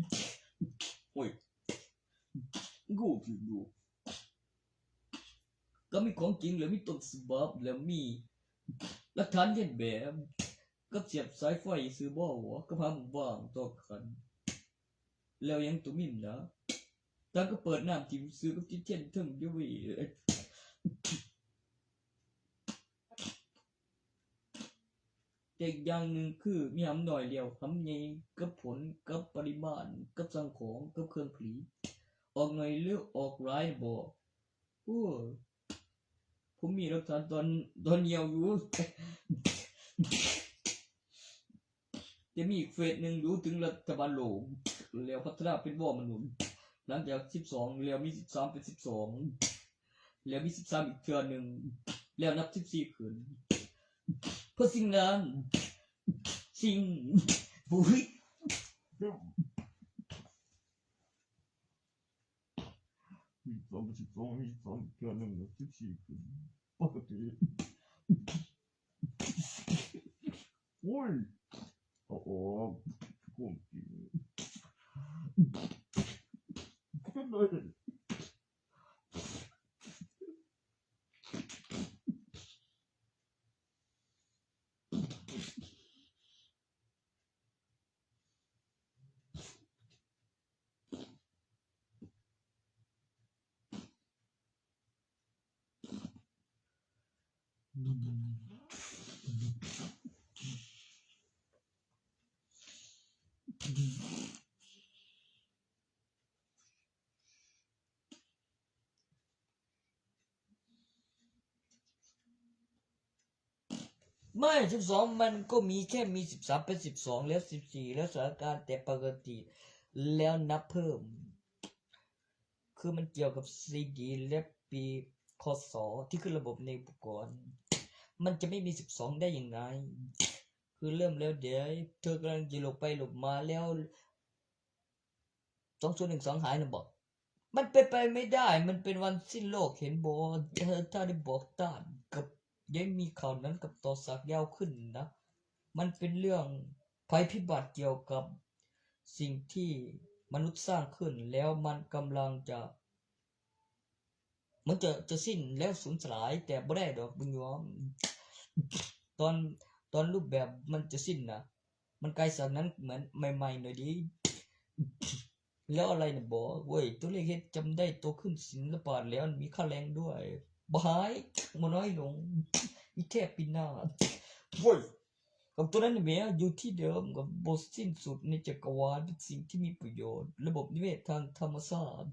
ໂອ້ຍ ກູຖືກລູກ ກໍມີຂອງຈິງ ແລ້ວມີຕົ້ນສະບັບ ແລ້ວມີຫຼັກຖານລຽນແບບ ກັບສຽບສາຍໄຟຊື່ບໍ່ ກັບຫາໝ່ອງວ່າງຕໍ່ກັນ ແລ້ວຫຍັງຕົວມິນນະ ຕ່າງກໍເປີດນ້ຳຖິ້ມຊື່ກັບຕິດທຽນເທິງຢູ່ເວີຍ. ແຕ່ອີກຢ່າງໜຶ່ງຄືມີຫຳນ້ອຍແລ້ວຫຳໃຫຍ່ ກັບຜົນ ກັບປະລິມານ ກັບສັງຂອງ ກັບເຄື່ອງຜະລິດ ອອກໜ້ອຍຫຼືອອກຫຼາຍບໍ? ໂອ້ ຜົມມີຫຼັກຖານຕອນ ຕອນຍ່ຽວຢູ່ ແຕ່ມີອີກເຟສໜຶ່ງຢູ່ເຖິງລັດຖະບານໂລກ ແລ້ວພັດທະນາເປັນວໍມະນຸດ ຫຼັງຈາກສິບສອງ ແລ້ວມີສິບສາມເປັນສິບສອງ ແລ້ວມີສິບສາມອີກເທື່ອໜຶ່ງ ແລ້ວນັບສິບສີ່ຂຶ້ນ ເພາະສິ່ງນັ້ນ ສິ່ງ ໂອ້ຍ ມີສອງ ສິບສອງ ມີສອງ ເທື່ອໜຶ່ງ ສິບສີ່ ຂຶ້ນ ປົກກະຕິ ໂອ້ຍ ເອົາອອກ ໂກງກິນ ເປັນເລີຍ. ໄມ່ ສິບສອງ ມັນກໍມີແຄ່ມີສິບສາມເປັນສິບສອງ ແລ້ວສິບສີ່ ແລ້ວສະຖານະການແຕ່ປົກກະຕິ ແລ້ວນັບເພີ່ມ ຄືມັນກ່ຽວກັບຊີດີ ແລະ ປີ ຄ.ສ ທີ່ຂຶ້ນລະບົບໃນອຸປະກອນ ມັນຈະໄມ່ມີສິບສອງໄດ້ຍັງໄງ? ຄືເລີ່ມແລ້ວເດ ເທີກຳລັງຈະຫຼົບໄປຫຼົບມາແລ້ວ ສອງສູນໜຶ່ງສອງ ຫາຍນະບໍ? ມັນເປັນໄປໄມ່ໄດ້ ມັນເປັນວັນສິ້ນໂລກ ເຫັນບໍ່? ເອີ ຖ້າໄດ້ບອກຕ້ານກັບ ໄດ້ມີຂ່າວນັ້ນກັບຕໍ່ສາກຍາວຂຶ້ນນະ ມັນເປັນເລື່ອງໄພພິບັດກ່ຽວກັບສິ່ງທີ່ມະນຸດສ້າງຂຶ້ນ ແລ້ວມັນກຳລັງຈະ ມັນຈະ ຈະສິ້ນແລ້ວສູນສະຫຼາຍ ແຕ່ບໍ່ໄດ້ດອກບຸນຍອມ. ຕອນ ຕອນຮູບແບບມັນຈະສິ້ນນະ ມັນກາຍສາກນັ້ນເໝືອນໃໝ່ໆ ໜ້ອຍເດ. ແລ້ວອະໄລນະບໍ? ໂອ້ຍ ຕົວເລກເຮັດຈຳໄດ້ໂຕຂຶ້ນ ສິນລະປາດແລ້ວ ມີຄ່າແຮງດ້ວຍ ບໍ່ຫາຍ ບໍ່ນ້ອຍລົງ ມີແທ້ປີໜ້າ. ໂອ້ຍ ກັບຕົວນັ້ນແຫຼະ ຢູ່ທີ່ເດີມ ກໍບໍ່ສິ້ນສຸດໃນຈັກກະວານ ເປັນສິ່ງທີ່ມີປະໂຫຍດ ລະບົບນິເວດທາງທຳມະຊາດ.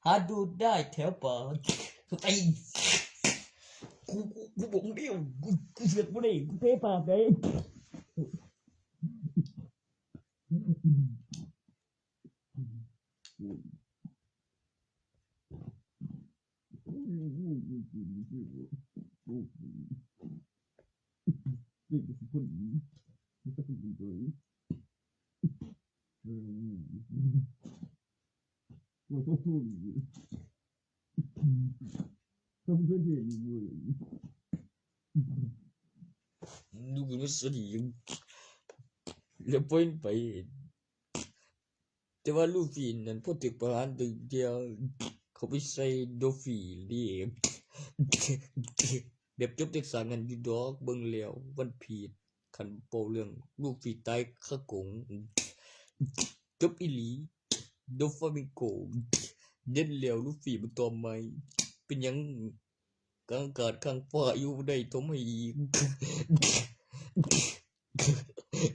ຫາດູໄດ້ແຖວປ່າ ໄອ້ ກູ ກູ ກູບໍ່ເອົາ ກູ ກູເຊື່ອບໍ່ໄດ້ ກູເຕະປາກໄດ້. ລູກມັນສະດີ ແລ້ວປ່ອຍມັນໄປ. ແຕ່ວ່າລູຟີນັ້ນ ພໍຖືກປະຫານ ເຂົ້າໄປໃສ່ໂດຟີນີ້ ແບບຈົບຈັກສາງນັ້ນຢູ່ດອກ. ເບິ່ງແລ້ວວັນພີດ ຄັນເວົ້າເລື່ອງລູຟີຕາຍຄາກົງ ຈົບອີ່ຫຼີ. ໂດຟາມິງໂກ ເດັ່ນແລ້ວລູຟີມາຕໍ່ໃໝ່. ເປັນຫຍັງ ກາງອາກາດຂ້າງຟ້າຢູ່ບໍ່ໄດ້ ໂທມາອີກ.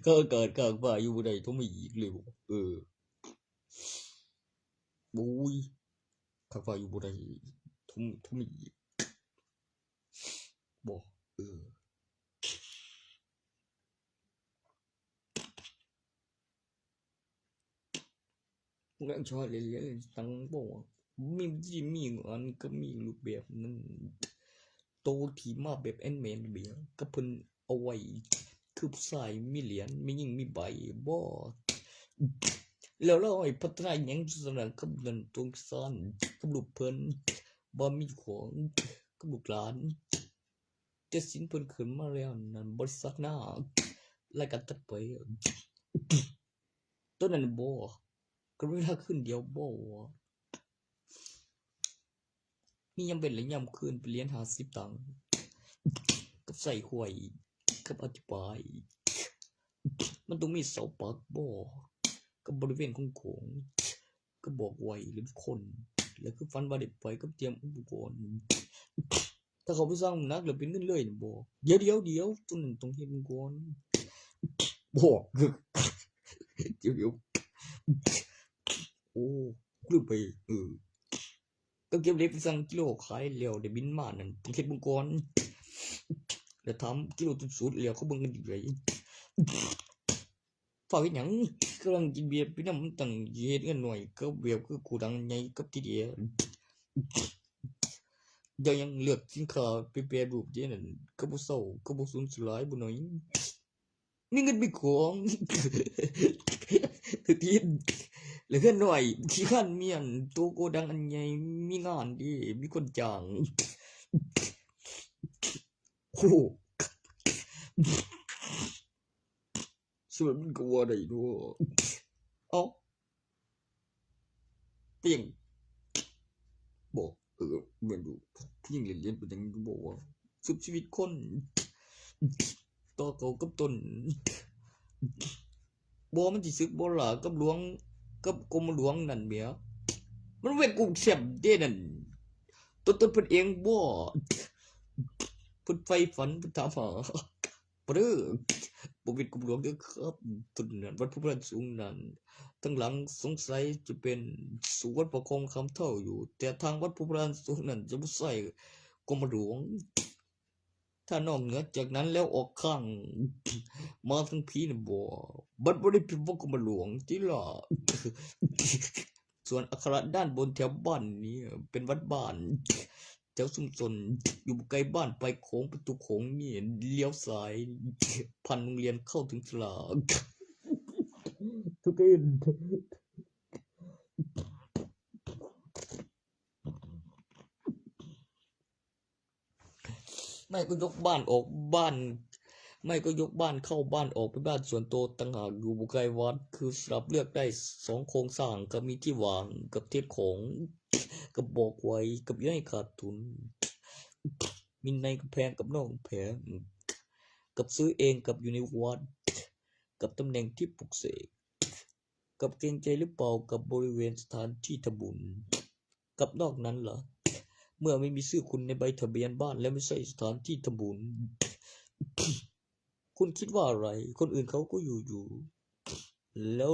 ກາງອາກາດຂ້າງຟ້າຢູ່ບໍ່ໄດ້ ໂທມາອີກເລີຍ. ເອີ ໂອ້ຍ ຂ້າງຟ້າຢູ່ບໍ່ໄດ້ ໂທມາ ໂທມາອີກບໍ? ເອີ ແລະ ຊອດເລຍໆ ຈັ່ງບໍ່ ມີ ມີງານກໍມີຮູບແບບໜຶ່ງ ໂຕທີ່ມາແບບແອນແມນເບຍ ກໍເພິ່ນເອົາໄວ້ ຄືຜູ້ຊາຍມີຫຼຽນ ແມ່ຍິງມີໃບບໍ? ແລ້ວລາວໃຫ້ພັດທະນາຫຍັງສະໜັກກັບນັ້ນຕົງຊັ້ນ ກັບລູກເພິ່ນ ບໍ່ມີຂອງ ກັບລູກຫຼານ ແຕ່ສິນເພິ່ນຂຶ້ນມາແລ້ວນັ້ນ ບໍລິສັດນາ ລາຍການຕັດໄປ ຕົວນັ້ນບໍ? ກັບເວລາຄືນດຽວບໍ? ມີຍາມເວັນ ແລະ ຍາມຄືນ ໄປລຽນຫ້າສິບຕັງ ກັບໃສ່ຫວຍ ກັບອະທິບາຍ ມັນຕ້ອງມີເສົາປັກບໍ? ກັບບໍລິເວນຂອງໂຂງ ກໍບອກໄວ້ເລີຍທຸກຄົນ ແລ້ວຄືຝັນວ່າໄດ້ໄປກັບຕຽມອຸປະກອນ ຖ້າເຂົາໄປຊັ່ງນ້ຳໜັກແລ້ວເປັນເງິນເລີຍນັ້ນບໍ? ດຽວໆໆ ຕົວນັ້ນຕ້ອງເຮັດມັນກ່ອນ ບອກ ດຽວໆ ໂອ້ ລືມໄປ ເອີ ກໍເກັບເຫຼັກໄປຊັ່ງກິໂລຂາຍແລ້ວໄດ້ບິນມານັ້ນ ຕ້ອງເຮັດມັນກ່ອນ ແລ້ວຖາມກິໂລຕົ້ນສຸດແລ້ວເຂົາເບິ່ງກັນຢູ່ໃດ? ຟ້າວເຮັດຫຍັງ? ກຳລັງກິນເບຍໄປນຳ ມັນຕັ້ງເຮັດເຮືອນນ້ອຍກັບແບບຄືໂກດັງໃຫຍ່ກັບຕິດແອ. ເຈົ້າຍັງເລືອກສິນຄ້າໄປແປຮູບເດ້ນັ້ນ ຄືບໍ່ເຊົາ ຄືບໍ່ສູນສະຫຼາຍບໍ່ໜ້ອຍ. ມີເງິນມີຂອງ ແລ້ວເຮືອນນ້ອຍ ຂີ້ຄານມຽນ ໂຕໂກດັງອັນໃຫຍ່ ມີງານເດ້ ມີຄົນຈ້າງ. ໂອ້ ສ່ວນມັນກໍວ່າໄດ້ເນາະ. ເອົ້າ ເປັນຫຍັງ? ບໍ່ ເອີ ແມ່ນຢູ່ ຜູ້ຍິງເລ່ນໆ ເປັນຫຍັງບໍ່ວ່າ ຊຸບຊີວິດຄົນ ຕໍ່ເຂົ້າກັບຕົນ. ບໍ່ ມັນຊິສຶກບໍ່ລະ ກັບຫຼວງ ກັບກົມຫຼວງນັ້ນແໝ ມັນເປັນກຸງແຊມເດ້ນັ້ນ ຕົນ ຕົນເພິ່ນເອງບໍ່ ເພິ່ນໃຝ່ຝັນ ເພິ່ນຖາມຫາ. ປະເດີ ບໍ່ເປັນກົມຫຼວງເດີຄັບ ຕົ້ນນັ້ນ ວັດພູພະລານສູງນັ້ນ ທາງຫຼັງສົງໄສຈະເປັນສຸວັດພະຄອງຄຳເທົາຢູ່ ແຕ່ທາງວັດພູພະລານສູງນັ້ນຈະບໍ່ໃຊ້ກົມຫຼວງ. ຖ້ານອກເໜືອຈາກນັ້ນແລ້ວອອກຂ້າງມາທາງພີ້ນະບໍ່ ມັນບໍ່ໄດ້ເປັນວັດກົມຫຼວງຕິລະ. ສ່ວນອັກຂະລະດ້ານບົນແຖວບ້ານນີ້ເປັນວັດບ້ານ ແຖວຊຸມຊົນ ຢູ່ບໍ່ໄກບ້ານປາຍໂຂງ ປະຕູໂຂງນີ້ ລ້ຽວຊ້າຍຜ່ານໂຮງຮຽນເຂົ້າເຖິງສາລາ. ທຸກຄືນ ໄມ້ກໍຍົກບ້ານອອກບ້ານ ໄມ້ກໍຍົກບ້ານເຂົ້າບ້ານອອກ ເປັນບ້ານສ່ວນໂຕຕ່າງຫາກ ຢູ່ບໍ່ໄກວັດ ຄືສາມາດເລືອກໄດ້ສອງໂຄງສ້າງ ກໍມີທີ່ວາງກັບເຮັດຂອງ ກັບບອກໄວ້ກັບຢ່າໃຫ້ຂາດທຶນ ມີໃນກຳແພງກັບນອກກຳແພງ ກັບຊື້ເອງກັບຢູ່ໃນວັດ ກັບຕຳແໜ່ງທີ່ປຸກເສກ ກັບເກງໃຈຫຼືເປົ່າ ກັບບໍລິເວນສະຖານທີ່ທຳບຸນ ກັບນອກນັ້ນລະ ເມື່ອໄມ່ມີຊື່ຄຸນໃນໃບທະບຽນບ້ານ ແລະ ໄມ່ໃຊ້ສະຖານທີ່ທຳບຸນ. ຄຸນຄິດວ່າອະໄລ? ຄົນອື່ນເຂົາກໍຢູ່ຢູ່ ແລ້ວ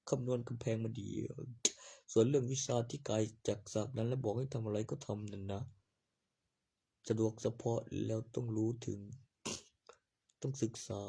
ຄຳນວນກຳແພງມາດີ. ສ່ວນເລື່ອງວິຊາທີ່ກາຍຈາກສາກນັ້ນ ແລະ ບອກໃຫ້ທຳອະໄລກໍທຳນັ້ນນະ ສະດວກສະເພາະແລ້ວຕ້ອງຮູ້ເຖິງ ຕ້ອງສຶກສາ